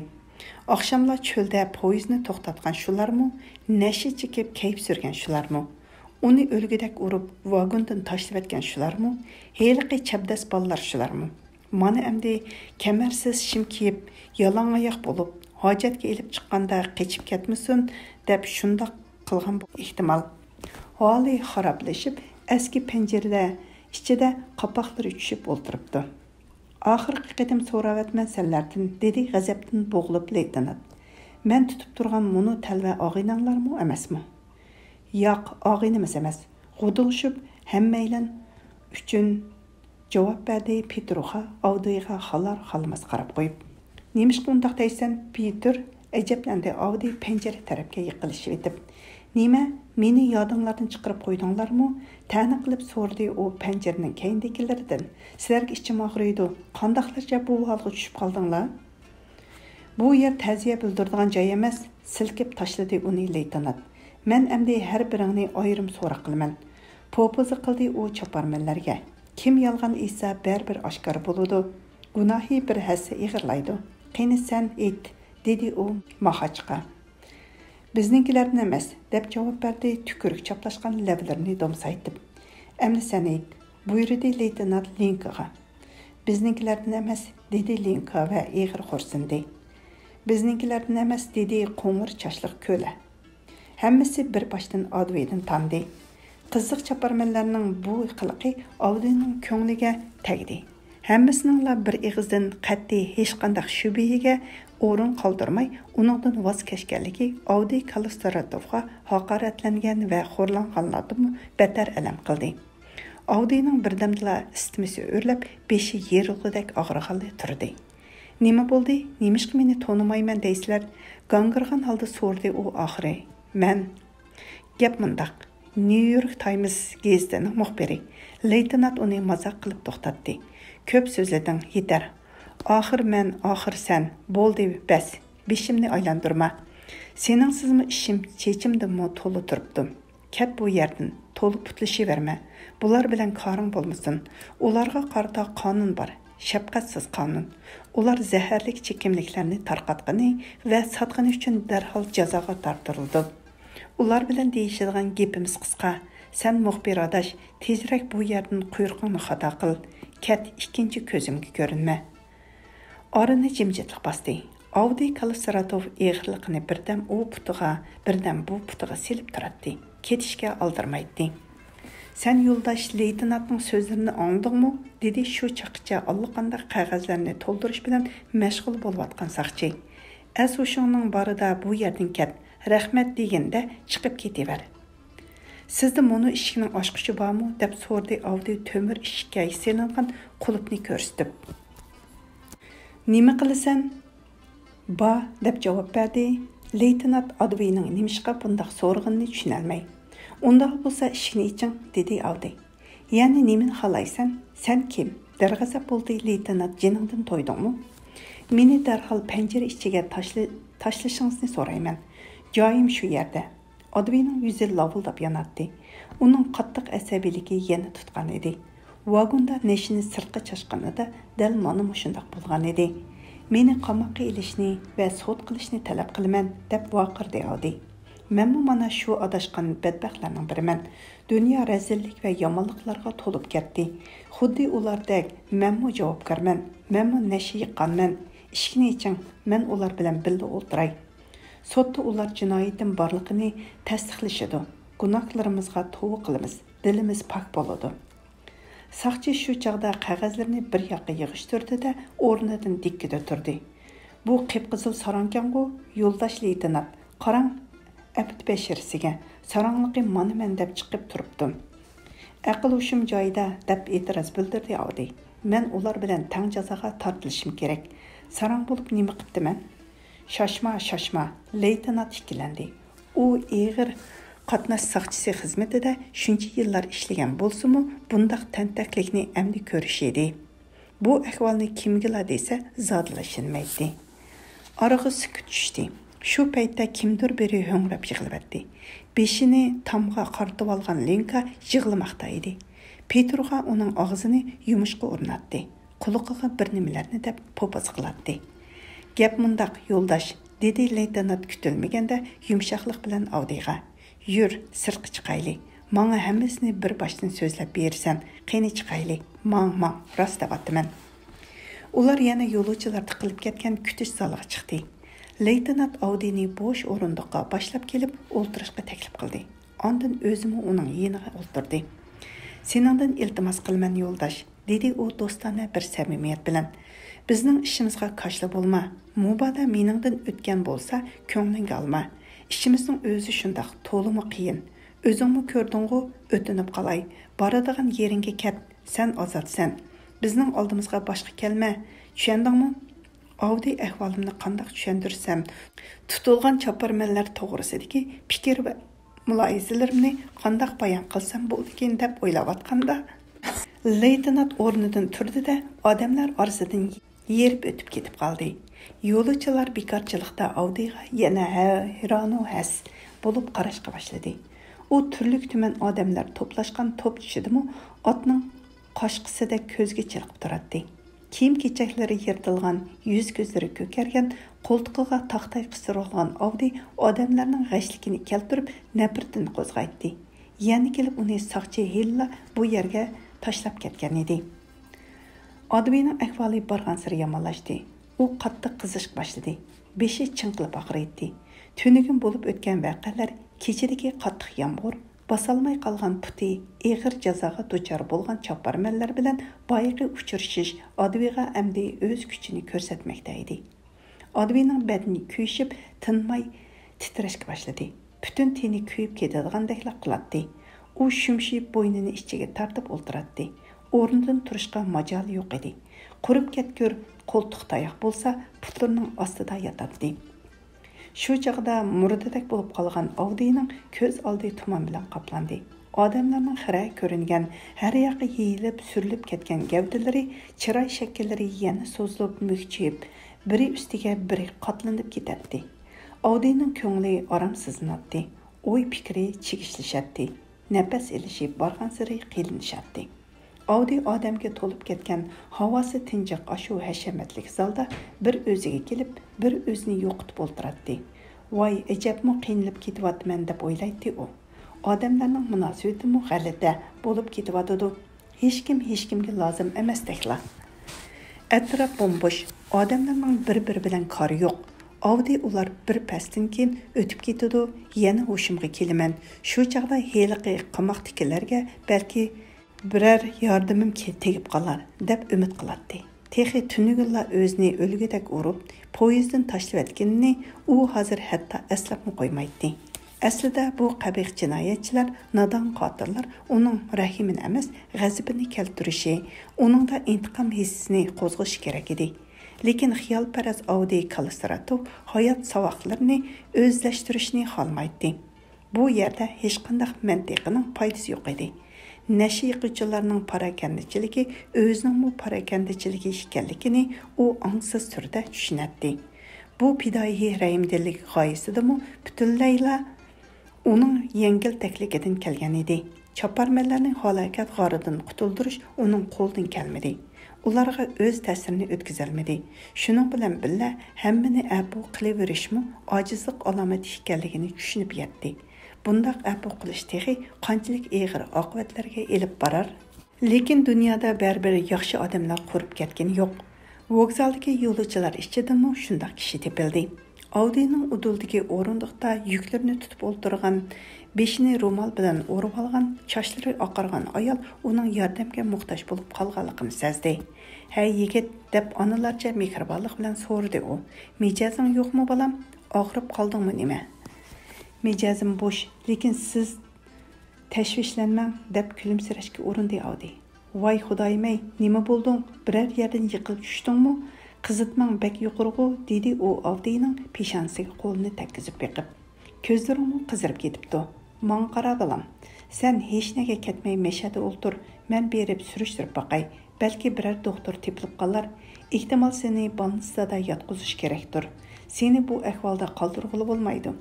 ئاخشاملا چۆلدە پويىزنى توختاتقان شۇلارمۇ؟ نەشە چېكىپ كەيپ سۈرگەن شۇلارمۇ؟ ئۇنى ئۆلگۈدەك ئۇرۇپ، ۋاگوندىن تاشلىۋەتكەن شۇلارمۇ؟ ھېلىقى چەبدەس بالىلار شۇلارمۇ؟ مانا ئەمدى كەمەرسىز شىم كىيىپ، يالاڭ ئاياق بولۇپ، ھاجەتكە ئېلىپ چىققاندا قېچىپ كەتمىسۇن دەپ شۇنداق قىلغان بولۇشى ئېھتىمال. ھالى خارابلىشىپ، ئەسكى پەنجىرە ئىچىدە قاپاقلىرى چۈشۈپ ئولتۇرۇپتۇ. «ئاخىرقى قېتىم سوراۋاتىمەن سەنلەردىن»، دېدى غەزەپتىن بوغۇلۇپ لېيتېنانت. «مەن تۇتۇپ تۇرغان مۇنۇ تەلۋە ئاغىنەڭلارمۇ ئەمەسمۇ؟» «ياق، ئاغىنىمىز ئەمەس.» غۇدۇقلىشىپ، ھەممەيلەن ئۈچۈن جاۋاب بەردى پېتروغا، ئاۋدىيغا خالار-خالماس قاراپ قويۇپ. «نېمىشقا ئۇنداق دەيسەن؟» پېتىر ئەجەبلەندى ئاۋدىي پەنجىرە تەرەپكە يېقىنلىشىۋېتىپ. «نېمە، مېنى يادىڭلاردىن چىقىرىپ قويدۇڭلارمۇ؟» تەنە قىلىپ سورىدى ئۇ پەنجىرىنىڭ كەينىدىكىلىرىدىن. «سىلەرگە ئىچىم ئاغرىيدۇ. قانداقلارچە بۇ ھالغا چۈشۈپ قالدىڭلار؟» «بۇ يەر تەزىيە بىلدۈرىدىغان جاي ئەمەس»، سىلكىپ تاشلىدى ئۇنى لېيتېنانت. «مەن ئەمدى ھەر بىرىڭنى ئايرىم سوراق قىلىمەن.» پوپوزا قىلدى ئۇ چاپارمەنلەرگە. «كىم يالغان ئېيتسا، بەرىبىر ئاشكارا بولىدۇ. گۇناھى بىر ھەسسە ئېغىرلايدۇ. قېنى، سەن ئېيت»، دېدى ئۇ ماخاچقا. «بىزنىڭكىلەردىن ئەمەس»، دەپ جاۋاب بەردى تۈكۈرۈك چاپلاشقان لەۋلىرىنى دومسايتىپ. «ئەمدى سەن ئېيت»، بۇيرۇدى لېيتېنانت لىنكىغا. «بىزنىڭكىلەردىن ئەمەس»، دېدى لىنكا ۋە ئېغىر خورسۇندى. «بىزنىڭكىلەردىن ئەمەس»، دېدى قوڭۇر چاچلىق كۆلە. ھەممىسى بىر باشتىن ئادۋېدىن تاندى. قىزىق چاپارمەنلەرنىڭ بۇ قىلىقى ئاۋدىنىڭ كۆڭلىگە تەگدى. ھەممىسىنىڭلا بىر ئېغىزدىن قەتئىي ھېچقانداق شۈبھىگە ئورۇن قالدۇرماي، ئۇنىڭدىن ۋاز كەچكەنلىكى ئاۋدى كاللىستراتوفقا ھاقارەتلەنگەن ۋە خورلانغانلاردىنمۇ بەتەر ئەلەم قىلدى. ئاۋدىنىڭ بىردەمدىلا ئىستىمىسى ئۆرلەپ، بېشى يېرىلغۇدەك ئاغرىغانلىقى تۇردى. «نېمە بولدى؟ نېمىشقا مېنى تونۇمايمەن دەيسىلەر؟» گاڭگىرىغان ھالدا سورىدى ئۇ ئاخىرى. «مەن...» «گەپ مۇنداق، نيۇ يورك تايمس گېزىتىنىڭ مۇخبىرى.» لېيتېنانت ئۇنى مازاق قىلىپ توختاتتى. «كۆپ سۆزلىدىڭ، يېتەر. ئاخىر مەن، ئاخىر سەن. بولدى، بەس. بېشىمنى ئايلاندۇرما. سېنىڭسىزمۇ ئىشىم چېچىمدىنمۇ تولا تۇرۇپتۇ. كەت بۇ يەردىن، تولا پۇتلىشىۋەرمە. بۇلار بىلەن كارىڭ بولمىسۇن. ئۇلارغا قارىتا قانۇن بار، شەپقەتسىز قانۇن. ئۇلار زەھەرلىك چېكىملىكلەرنى تارقاتقىنى ۋە ساتقىنى ئۈچۈن دەرھال جازاغا تارتىلىدۇ. ئۇلار بىلەن دېيىشىدىغان گېپىمىز قىسقا. سەن مۇخبىر ئاداش، تېزرەك بۇ يەردىن قۇيرۇقۇڭنى خاتا قىل. كەت، ئىككىنچى كۆزۈمگە كۆرۈنمە.» ئارىنى جىمجىتلىق باستى. ئاۋدىي كاللىستراتوف ئېغىرلىقىنى بىردەم ئۇ پۇتىغا، بىردەم بۇ پۇتىغا سېلىپ تۇراتتى. كېتىشكە ئالدىرىمايتتى. «سەن يولداش لېيتېنانتنىڭ سۆزلىرىنى ئاڭلىدىڭمۇ؟» دېدى شۇ چاغقىچە ئاللىقانداق قەغەزلەرنى تولدۇرۇش بىلەن مەشغۇل بولۇۋاتقان ساقچى. «ئەس ھوشۇڭنىڭ بارىدا بۇ يەردىن كەت، رەھمەت دېگىنىدە چىقىپ كېتىۋەر.» «سىزدە مۇنۇ ئىشىكنىڭ ئاچقۇچى بارمۇ؟» دەپ سورىدى ئاۋدىي تۆمۈر ئىشىككە سېلىنغان قۇلۇپنى كۆرسىتىپ. «نېمە قىلىسەن؟» «بار» دەپ جاۋاب بەردى. لېيتېنانت ئادۋېينىڭ نېمىشقا بۇنداق سورىغىنىنى چۈشىنەلمەي. «ئۇنداق بولسا ئىشىكنى ئېچىڭ» دېدى ئاۋدىي. «يەنە نېمىنى خالايسەن؟ سەن كىم؟» دەرغەزەپ بولدى لېيتېنانت. «جېنىڭدىن تويدۇڭمۇ؟ مېنى دەرھال پەنجىرە ئىچىگە تاشلى-، تاشلىشىڭىزنى سورايمەن. جايىم شۇ يەردە.» ئادۋېينىڭ يۈزى لاۋۇلداپ ياناتتى. ئۇنىڭ قاتتىق ئەسەبىيلىكى يەنە تۇتقان ئىدى. ۋاگوندا نەشىنى سىرتقا چاچقىنىدا دەل مانا مۇشۇنداق بولغان ئىدى. «مېنى قاماققا ئېلىشنى ۋە سوت قىلىشنى تەلەپ قىلىمەن» دەپ ۋارقىرىدى ئاۋدىي. «مەنمۇ مانا شۇ ئاداشقان بەتبەختلەرنىڭ بىرىمەن. دۇنيا رەزىللىك ۋە يامانلىقلارغا تولۇپ كەتتى. خۇددى ئۇلاردەك مەنمۇ جاۋابكارمەن، مەنمۇ نەشە يىغقانمەن. ئىشىكنى ئېچىڭ، مەن ئۇلار بىلەن بىللە ئولتۇراي. سوتتا ئۇلار جىنايىتىم بارلىقىنى تەستىقلىشىدۇ. گۇناھلىرىمىزغا توۋا قىلىمىز، دىلىمىز پاك بولىدۇ.» ساقچى شۇ چاغدا قەغەزلىرىنى بىر ياققا يىغىشتۇردى-دە، ئورنىدىن دىككىدە تۇردى. «بۇ قىپقىزىل ساراڭكەنغۇ، يولداش لېيتېنانت. قاراڭ، ئەپت بەشىرىسىگە، ساراڭلىقى مانا مەن دەپ چىقىپ تۇرۇپتۇ.» «ئەقىل-ھوشۇم جايىدا» دەپ ئېتىراز بىلدۈردى ئاۋدىي. «مەن ئۇلار بىلەن تەڭ جازاغا تارتىلىشىم كېرەك. ساراڭ بولۇپ نېمە قىپتىمەن؟» «شاشما، شاشما!» لېيتېنانت ئىككىلەندى. ئۇ ئېغىر قاتناش ساقچىسى خىزمىتىدە شۇنچە يىللار ئىشلىگەن بولسىمۇ، بۇنداق تەنتەكلىكنى ئەمدى كۆرۈشى ئىدى. بۇ ئەھۋالنى كىمگىلا دېسە، زادىلا ئىشەنمەيتتى. ئارىغا سۈكۈت چۈشتى. شۇ پەيتتە كىمدۇر بىرى ھۆڭرەپ يىغلىۋەتتى. بېشىنى تامغا قارىتىۋالغان لىنكا يىغلىماقتا ئىدى. پېتروغا ئۇنىڭ ئاغزىنى يۇمۇشقا ئورناتتى. قۇلىقىغا بىر نېمىلەرنى دەپ پوپوزا قىلاتتى. «گەپ مۇنداق، يولداش»، دېدى لېيتېنانت كۈتۈلمىگەندە يۇمشاقلىق بىلەن ئاۋدىيغا. «يۈر، سىرتقا چىقايلى. ماڭا ھەممىسىنى بىر باشتىن سۆزلەپ بېرىسەن. قېنى چىقايلى. ماڭ، ماڭ، راست دەۋاتىمەن.» ئۇلار يەنە يولۇچىلار تىقىلىپ كەتكەن كۈتۈش زالىغا چىقتى. لېيتېنانت ئاۋدىينى بوش ئورۇندۇققا باشلاپ كېلىپ ئولتۇرۇشقا تەكلىپ قىلدى. ئاندىن ئۆزىمۇ ئۇنىڭ يېنىغا ئولتۇردى. سېنىڭدىن ئىلتىماس قىلىمەن، يولداش، دېدى ئۇ دوستانە بىر سەمىمىيەت بىلەن. بىزنىڭ ئىشىمىزغا كاشىلا بولما. مۇبادا مېنىڭدىن ئۆتكەن بولسا، كۆڭلۈڭگە ئالما. ئىشىمىزنىڭ ئۆزى شۇنداق، تولىمۇ قىيىن. ئۆزۈڭمۇ كۆردۈڭغۇ، ئۆتۈنۈپ قالاي. بارىدىغان يېرىڭگە كەت، سەن ئازادسەن. بىزنىڭ ئالدىمىزغا باشقا كەلمە. چۈشەندىڭمۇ؟ ئاۋدى ئەھۋالىمنى قانداق چۈشەندۈرسەم، تۇتۇلغان چاپارمەنلەر توغرىسىدىكى پىكىر ۋە مۇلاھىزىلىرىمنى قانداق بايان قىلسام بولىدىكىن دەپ ئويلاۋاتقاندا، لېيتېنانت ئورنىدىن تۇردى-دە، ئادەملەر ئارىسىدىن يېرىپ ئۆتۈپ كېتىپ قالدى. يولۇچىلار بىكارچىلىقتا ئاۋدىغا يەنە ھەيرانۇ ھەس بولۇپ قاراشقا باشلىدى. ئۇ تۈرلۈك-تۈمەن ئادەملەر توپلاشقان توپ ئىچىدىمۇ ئاتنىڭ قاشقىسىدەك كۆزگە چېلىقىپ تۇراتتى. كىيىم-كېچەكلىرى يىرتىلغان، يۈز-كۆزلىرى كۆكەرگەن، قولتۇقىغا تاختاي قىستۇرۇلغان ئاۋدى ئادەملەرنىڭ غەشلىكىنى كەلتۈرۈپ، نەپرىتىنى قوزغايتتى. يەنە كېلىپ ئۇنى ساقچى ھېلىلا بۇ يەرگە تاشلاپ كەتكەن ئىدى. ئادۋىنىڭ ئەھۋالى بارغانسېرى يامانلاشتى. ئۇ قاتتىق قىزىشقا باشلىدى. بېشى چىڭقىلىپ ئاغرىيتتى. تۈنۈگۈن بولۇپ ئۆتكەن ۋەقەلەر، كېچىدىكى قاتتىق يامغۇر، باسالماي قالغان پۇتى، ئېغىر جازاغا دۇچار بولغان چاپارمەنلەر بىلەن بايىقى ئۇچرىشىش ئادۋىغا ئەمدى ئۆز كۈچىنى كۆرسەتمەكتە ئىدى. ئادۋىنىڭ بەدىنى كۆيۈشۈپ، تىنماي تىترەشكە باشلىدى. پۈتۈن تېنى كۆيۈپ كېتىدىغاندەكلا قىلاتتى. ئۇ شۈمشىيىپ، بوينىنى ئىچىگە تارتىپ ئولتۇراتتى. ئورنىدىن تۇرۇشقا ماجالى يوق ئىدى. قۇرۇپ كەتكۈر قولتۇق تاياق بولسا پۇتلىرىنىڭ ئاستىدا ياتاتتى. شۇ چاغدا مۇردىدەك بولۇپ قالغان ئاۋدىنىڭ كۆز ئالدى تۇمان بىلەن قاپلاندى. ئادەملەرنىڭ خىرە كۆرۈنگەن، ھەر ياققا يېيىلىپ سۈرۈلۈپ كەتكەن گەۋدىلىرى، چىراي شەكىللىرى يەنە سوزۇلۇپ، مۈكچىيىپ، بىرى ئۈستىگە بىرى قاتلىنىپ كېتەتتى. ئاۋدىنىڭ كۆڭلى ئارامسىزلىناتتى. ئوي-پىكرى چىگىشلىشەتتى. نەپەس ئېلىشى بارغانسېرى قىيىنلىشاتتى. ئاۋدى ئادەمگە تولۇپ كەتكەن، ھاۋاسى تىنجىق ئاشۇ ھەشەمەتلىك زالدا بىر ئۆزىگە كېلىپ، بىر ئۆزىنى يوقىتىپ ئولتۇراتتى. ۋاي، ئەجەبمۇ قىينىلىپ كېتىۋاتىمەن دەپ ئويلايتتى ئۇ. ئادەملەرنىڭ مۇناسىۋىتىمۇ غەلىتە بولۇپ كېتىۋاتىدۇ. ھېچكىم ھېچكىمگە لازىم ئەمەستەكلا. ئەتراپ بومبوش، ئادەملەرنىڭ بىر-بىرى بىلەن كارى يوق. ئاۋدى ئۇلار بىر پەستىن كېيىن ئۆتۈپ كېتىدۇ، يەنە ھوشۇمغا كېلىمەن. شۇ چاغدا ھېلىقى قاماقتىكىلەرگە بەلكى بىرەر ياردىمىم كې-، تېگىپ قالار، دەپ ئۈمىد قىلاتتى. تېخى تۈنۈگۈنلا ئۆزىنى ئۆلگۈدەك ئۇرۇپ، پويىزدىن تاشلىۋەتكىنىنى ئۇ ھازىر ھەتتا ئەسلەپمۇ قويمايتتى. ئەسلىدە بۇ قەبىھ جىنايەتچىلەر، نادان قاتىللار ئۇنىڭ رەھىمىنى ئەمەس، غەزىپىنى كەلتۈرۈشى، ئۇنىڭدا ئىنتىقام ھېسسىسىنى قوزغىشى كېرەك ئىدى. لېكىن خىيالپەرەس ئاۋدىي كالىستراتوف ھايات ساۋاقلىرىنى ئۆزلەشتۈرۈشنى خالىمايتتى. بۇ يەردە ھېچقانداق مەنتىقنىڭ پايدىسى يوق ئىدى. نەشە يېقىۋچىلارنىڭ پاراكەندىچىلىكى ئۆزىنىڭمۇ پاراكەندىچىلىكى ئىكەنلىكىنى ئۇ ئاڭسىز تۈردە چۈشىنەتتى. بۇ پىدائىي رەھىمدىللىك غايىسىدىمۇ پۈتۈنلەيلا ئۇنىڭ يەڭگىلتەكلىكىدىن كەلگەن ئىدى. چاپارمەنلەرنى ھالاكەت غارىدىن قۇتۇلدۇرۇش ئۇنىڭ قولىدىن كەلمىدى. ئۇلارغا ئۆز تەسىرىنى ئۆتكۈزەلمىدى. شۇنىڭ بىلەن بىللە، ھەممىنى ئەپۇ قىلىۋېرىشمۇ ئاجىزلىق ئالامىتى ئىكەنلىكىنى چۈشىنىپ يەتتى. بۇنداق ئەپۇ قىلىش تېخى قانچىلىك ئېغىر ئاقىۋەتلەرگە ئېلىپ بارار؟ لېكىن دۇنيادا بەرىبىر ياخشى ئادەملەر قۇرۇپ كەتكىنى يوق. ۋوگزالدىكى يولۇچىلار ئىچىدىمۇ شۇنداق كىشى تېپىلدى. ئاۋدىنىڭ ئۇدۇلدىكى ئورۇندۇقتا يۈكلىرىنى تۇتۇپ ئولتۇرغان، بېشىنى رومال بىلەن ئورىۋالغان، چاچلىرى ئاقارغان ئايال ئۇنىڭ ياردەمگە موھتاج بولۇپ قالغانلىقىنى سەزدى. ھەي، يىگىت، دەپ ئانىلارچە مېھرىبانلىق بىلەن سورىدى ئۇ. مىجەزىڭ يوقمۇ، بالام؟ ئاغرىپ قالدىڭمۇ نېمە؟ مىجەزىم بوش، لېكىن سىز تەشۋىشلەنمەڭ، دەپ كۈلۈمسىرەشكە ئۇرۇندى ئاۋدى. ۋاي خۇدايىم-ئەي، نېمە بولدۇڭ؟ بىرەر يەردىن يىقىلىپ چۈشتۈڭمۇ؟ قىزىتماڭ، بەك يۇقىرىغۇ، دېدى ئۇ ئاۋدىنىڭ پېشانىسىگە قولىنى تەگكۈزۈپ بېقىپ. كۆزلىرىڭمۇ قىزىرىپ كېتىپتۇ. ماڭا قارا، بالام. سەن ھېچنەگە كەتمەي مەشەدە ئولتۇر، مەن بېرىپ سۈرۈشتۈرۈپ باقاي. بەلكى بىرەر دوختۇر تېپىلىپ قالار. ئېھتىمال سېنى بالنىستادا ياتقۇزۇش كېرەكتۇر. سېنى بۇ ئەھۋالدا قالدۇرغىلى بولمايدۇ.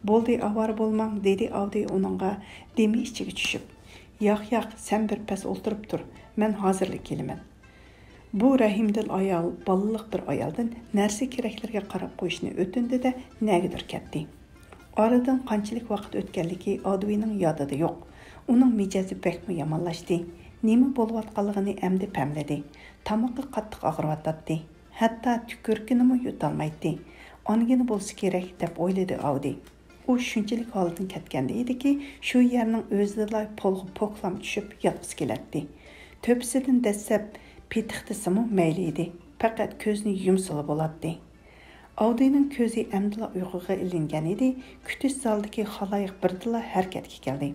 بولدى، ئاۋارە بولماڭ، دېدى ئاۋدى ئۇنىڭغا دېمى ئىچىگە چۈشۈپ. ياق، ياق، سەن بىر پەس ئولتۇرۇپ تۇر، مەن ھازىرلا كېلىمەن. بۇ رەھىمدىل ئايال بالىلىق بىر ئايالدىن نەرسە كېرەكلىرىگە قاراپ قويۇشنى ئۆتۈندى-دە، نەگىدۇر كەتتى. ئارىدىن قانچىلىك ۋاقىت ئۆتكەنلىكى ئادۋىنىڭ يادىدا يوق. ئۇنىڭ مىجەزى بەكمۇ يامانلاشتى. نېمە بولۇۋاتقانلىقىنى ئەمدى پەملىدى. تامىقى قاتتىق ئاغرىۋاتاتتى. ھەتتا تۈكۈرۈكىنىمۇ يۇتالمايتتى. ئانگىنا بولسا كېرەك، دەپ ئويلىدى ئاۋدى. ئۇ شۇنچىلىك ھالىدىن كەتكەندە ئىدىكى، شۇ يەرنىڭ ئۆزىدىلا پولغا پوكلام چۈشۈپ ياتقۇسى كېلەتتى. تۆپىسىدىن دەسسەپ پېتىقلىسىمۇ مەيلى ئىدى، پەقەت كۆزىنى يۇمسىلا بولاتتى. ئاۋدىنىڭ كۆزى ئەمدىلا ئۇيقۇغا ئىلىنگەن ئىدى، كۈتۈش زالىدىكى خالايىق بىردىنلا ھەرىكەتكە كەلدى.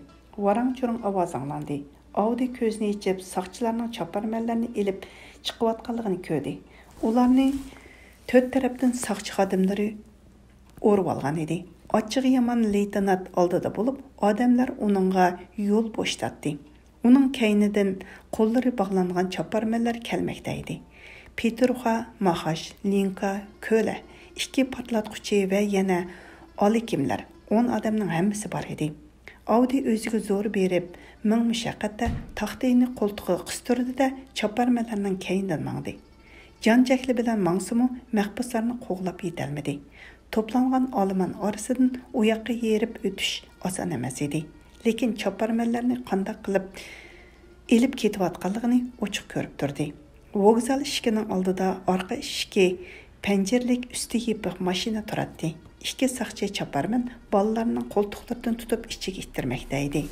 ۋاراڭ-چۇرۇڭ ئاۋاز ئاڭلاندى. ئاۋدى كۆزىنى ئېچىپ، ساقچىلارنىڭ چاپارمەنلەرنى ئېلىپ چىقىۋاتقانلىقىنى كۆردى. ئۇلارنى تۆت تەرەپتىن ساقچى خادىملىرى ئورىۋالغان ئىدى. ئاچچىقى يامان لېيتېنانت ئالدىدا بولۇپ، ئادەملەر ئۇنىڭغا يول بوشىتاتتى. ئۇنىڭ كەينىدىن قوللىرى باغلانغان چاپارمەنلەر كەلمەكتە ئىدى. پېتروخا، ماخاش، لىنكا، كۆلە، ئىككى پارتلاتقۇچى ۋە يەنە ئالىكىملەر، ئون ئادەمنىڭ ھەممىسى بار ئىدى. ئاۋدى ئۆزىگە زور بېرىپ، مىڭ مۇشەققەتتە تاختىنى قولتۇقىغا قىستۇردى-دە، چاپارمەنلەرنىڭ كەينىدىن ماڭدى. جان جەھلى بىلەن ماڭسىمۇ، مەھبۇسلارنى قوغلاپ يېتەلمىدى. توپلانغان ئالىمان ئارىسىدىن ئۇ ياققا يېرىپ ئۆتۈش ئاسان ئەمەس ئىدى. لېكىن چاپارمەنلەرنى قانداق قىلىپ ئېلىپ كېتىۋاتقانلىقىنى ئوچۇق كۆرۈپ تۇردى. ۋوگزال ئىشىكىنىڭ ئالدىدا ئارقا ئىشىكى پەنجىرىلىك، ئۈستى يېپىق ماشىنا تۇراتتى. ئىككى ساقچى چاپارمەن بالىلارنىڭ قولتۇقلىرىدىن تۇتۇپ ئىچىگە ئىتتىرمەكتە ئىدى.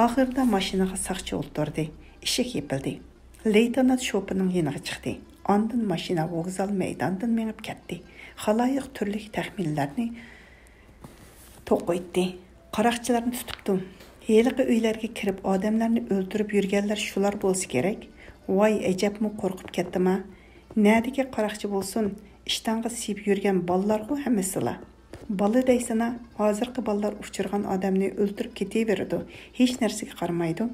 ئاخىرىدا ماشىنىغا ساقچى ئولتۇردى. ئىشىك يېپىلدى. لېيتېنانت شوپۇرنىڭ يېنىغا چىقتى. ئاندىن ماشىنا ۋوگزال مەيدانىدىن مېڭىپ كەتتى. خالايىق تۈرلۈك تەخمىنلەرنى توقۇيتتى. قاراقچىلارنى تۇتۇپتۇ. ھېلىقى ئۆيلەرگە كىرىپ ئادەملەرنى ئۆلتۈرۈپ يۈرگەنلەر شۇلار بولسا كېرەك. ۋاي ئەجەبمۇ قورقۇپ كەتتىما. نەدىكى قاراقچى بولسۇن، ئىشتانغا سىيىپ يۈرگەن بالىلارغۇ ھەممىسىلا. بالا دەيسىنا، ھازىرقى بالىلار ئۇچرىغان ئادەمنى ئۆلتۈرۈپ كېتىۋېرىدۇ، ھېچ نەرسىگە قارىمايدۇ.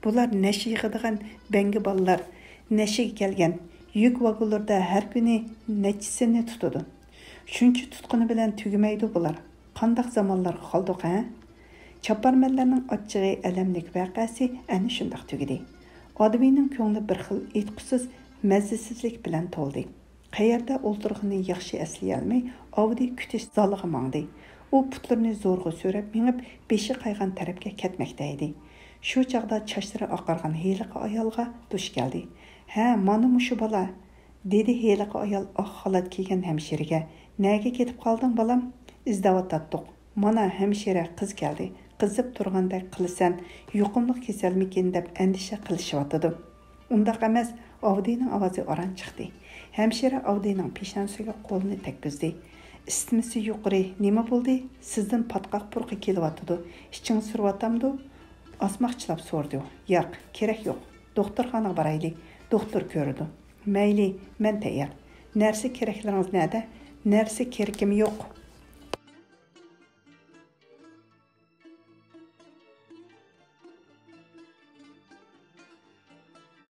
بۇلار نەشە يىغىدىغان بەڭگە بالىلار، نەشىگە كەلگەن، يۈك ۋاگونلىرىدا ھەر كۈنى نەچچىسىنى تۇتىدۇ. شۇنچە تۇتقىنى بىلەن تۈگىمەيدۇ بۇلار. قانداق زامانلارغا قالدۇق، ھە؟ چاپارمەنلەرنىڭ ئاچچىقى، ئەلەملىك ۋەقەسى ئەنە شۇنداق تۈگىدى. ئادىمىينىڭ كۆڭلى بىر خىل ئېيتقۇسىز مەززىسىزلىك بىلەن تولدى. قەيەردە ئولتۇرغىنىنى ياخشى ئەسلىيەلمەي، ئاۋدى كۈتۈش زالىغا ماڭدى. ئۇ پۇتلىرىنى زورغا سۆرەپ مېڭىپ، بېشى قايغان تەرەپكە كەتمەكتە ئىدى. شۇ چاغدا چاچلىرى ئاقارغان ھېلىقى ئايالغا دۇچ كەلدى. ھە، مانا مۇشۇ بالا، دېدى ھېلىقى ئايال ئاق خالات كىيگەن ھەمشىرىگە. نەگە كېتىپ قالدىڭ، بالام؟ ئىزدەۋاتاتتۇق. مانا ھەمشىرە قىز كەلدى. قىزىپ تۇرغاندەك قىلىسەن، يۇقۇملۇق كېسەلمىكىن دەپ ئەندىشە قىلىشىۋاتىدۇ. ئۇنداق ئەمەس، ئاۋدىنىڭ ئاۋازى ئاران چىقتى. ھەمشىرە ئاۋدىنىڭ پېشانىسىگە قولىنى تەگكۈزدى. ئىسسىمىسى يۇقىرى، نېمە بولدى؟ سىزدىن پاتقاق پۇرىقى كېلىۋاتىدۇ. ئىچىڭىز سۈرۈۋاتامدۇ؟ ئاسماقچىلاپ سورىدى ئۇ. ياق، كېرەك يوق. دوختۇرخانىغا بارايلى. دوختۇر كۆرىدۇ. مەيلى، مەن تەييار. نەرسە كېرەكلىرىڭىز نەدە؟ نەرسە كېرىكىم يوق.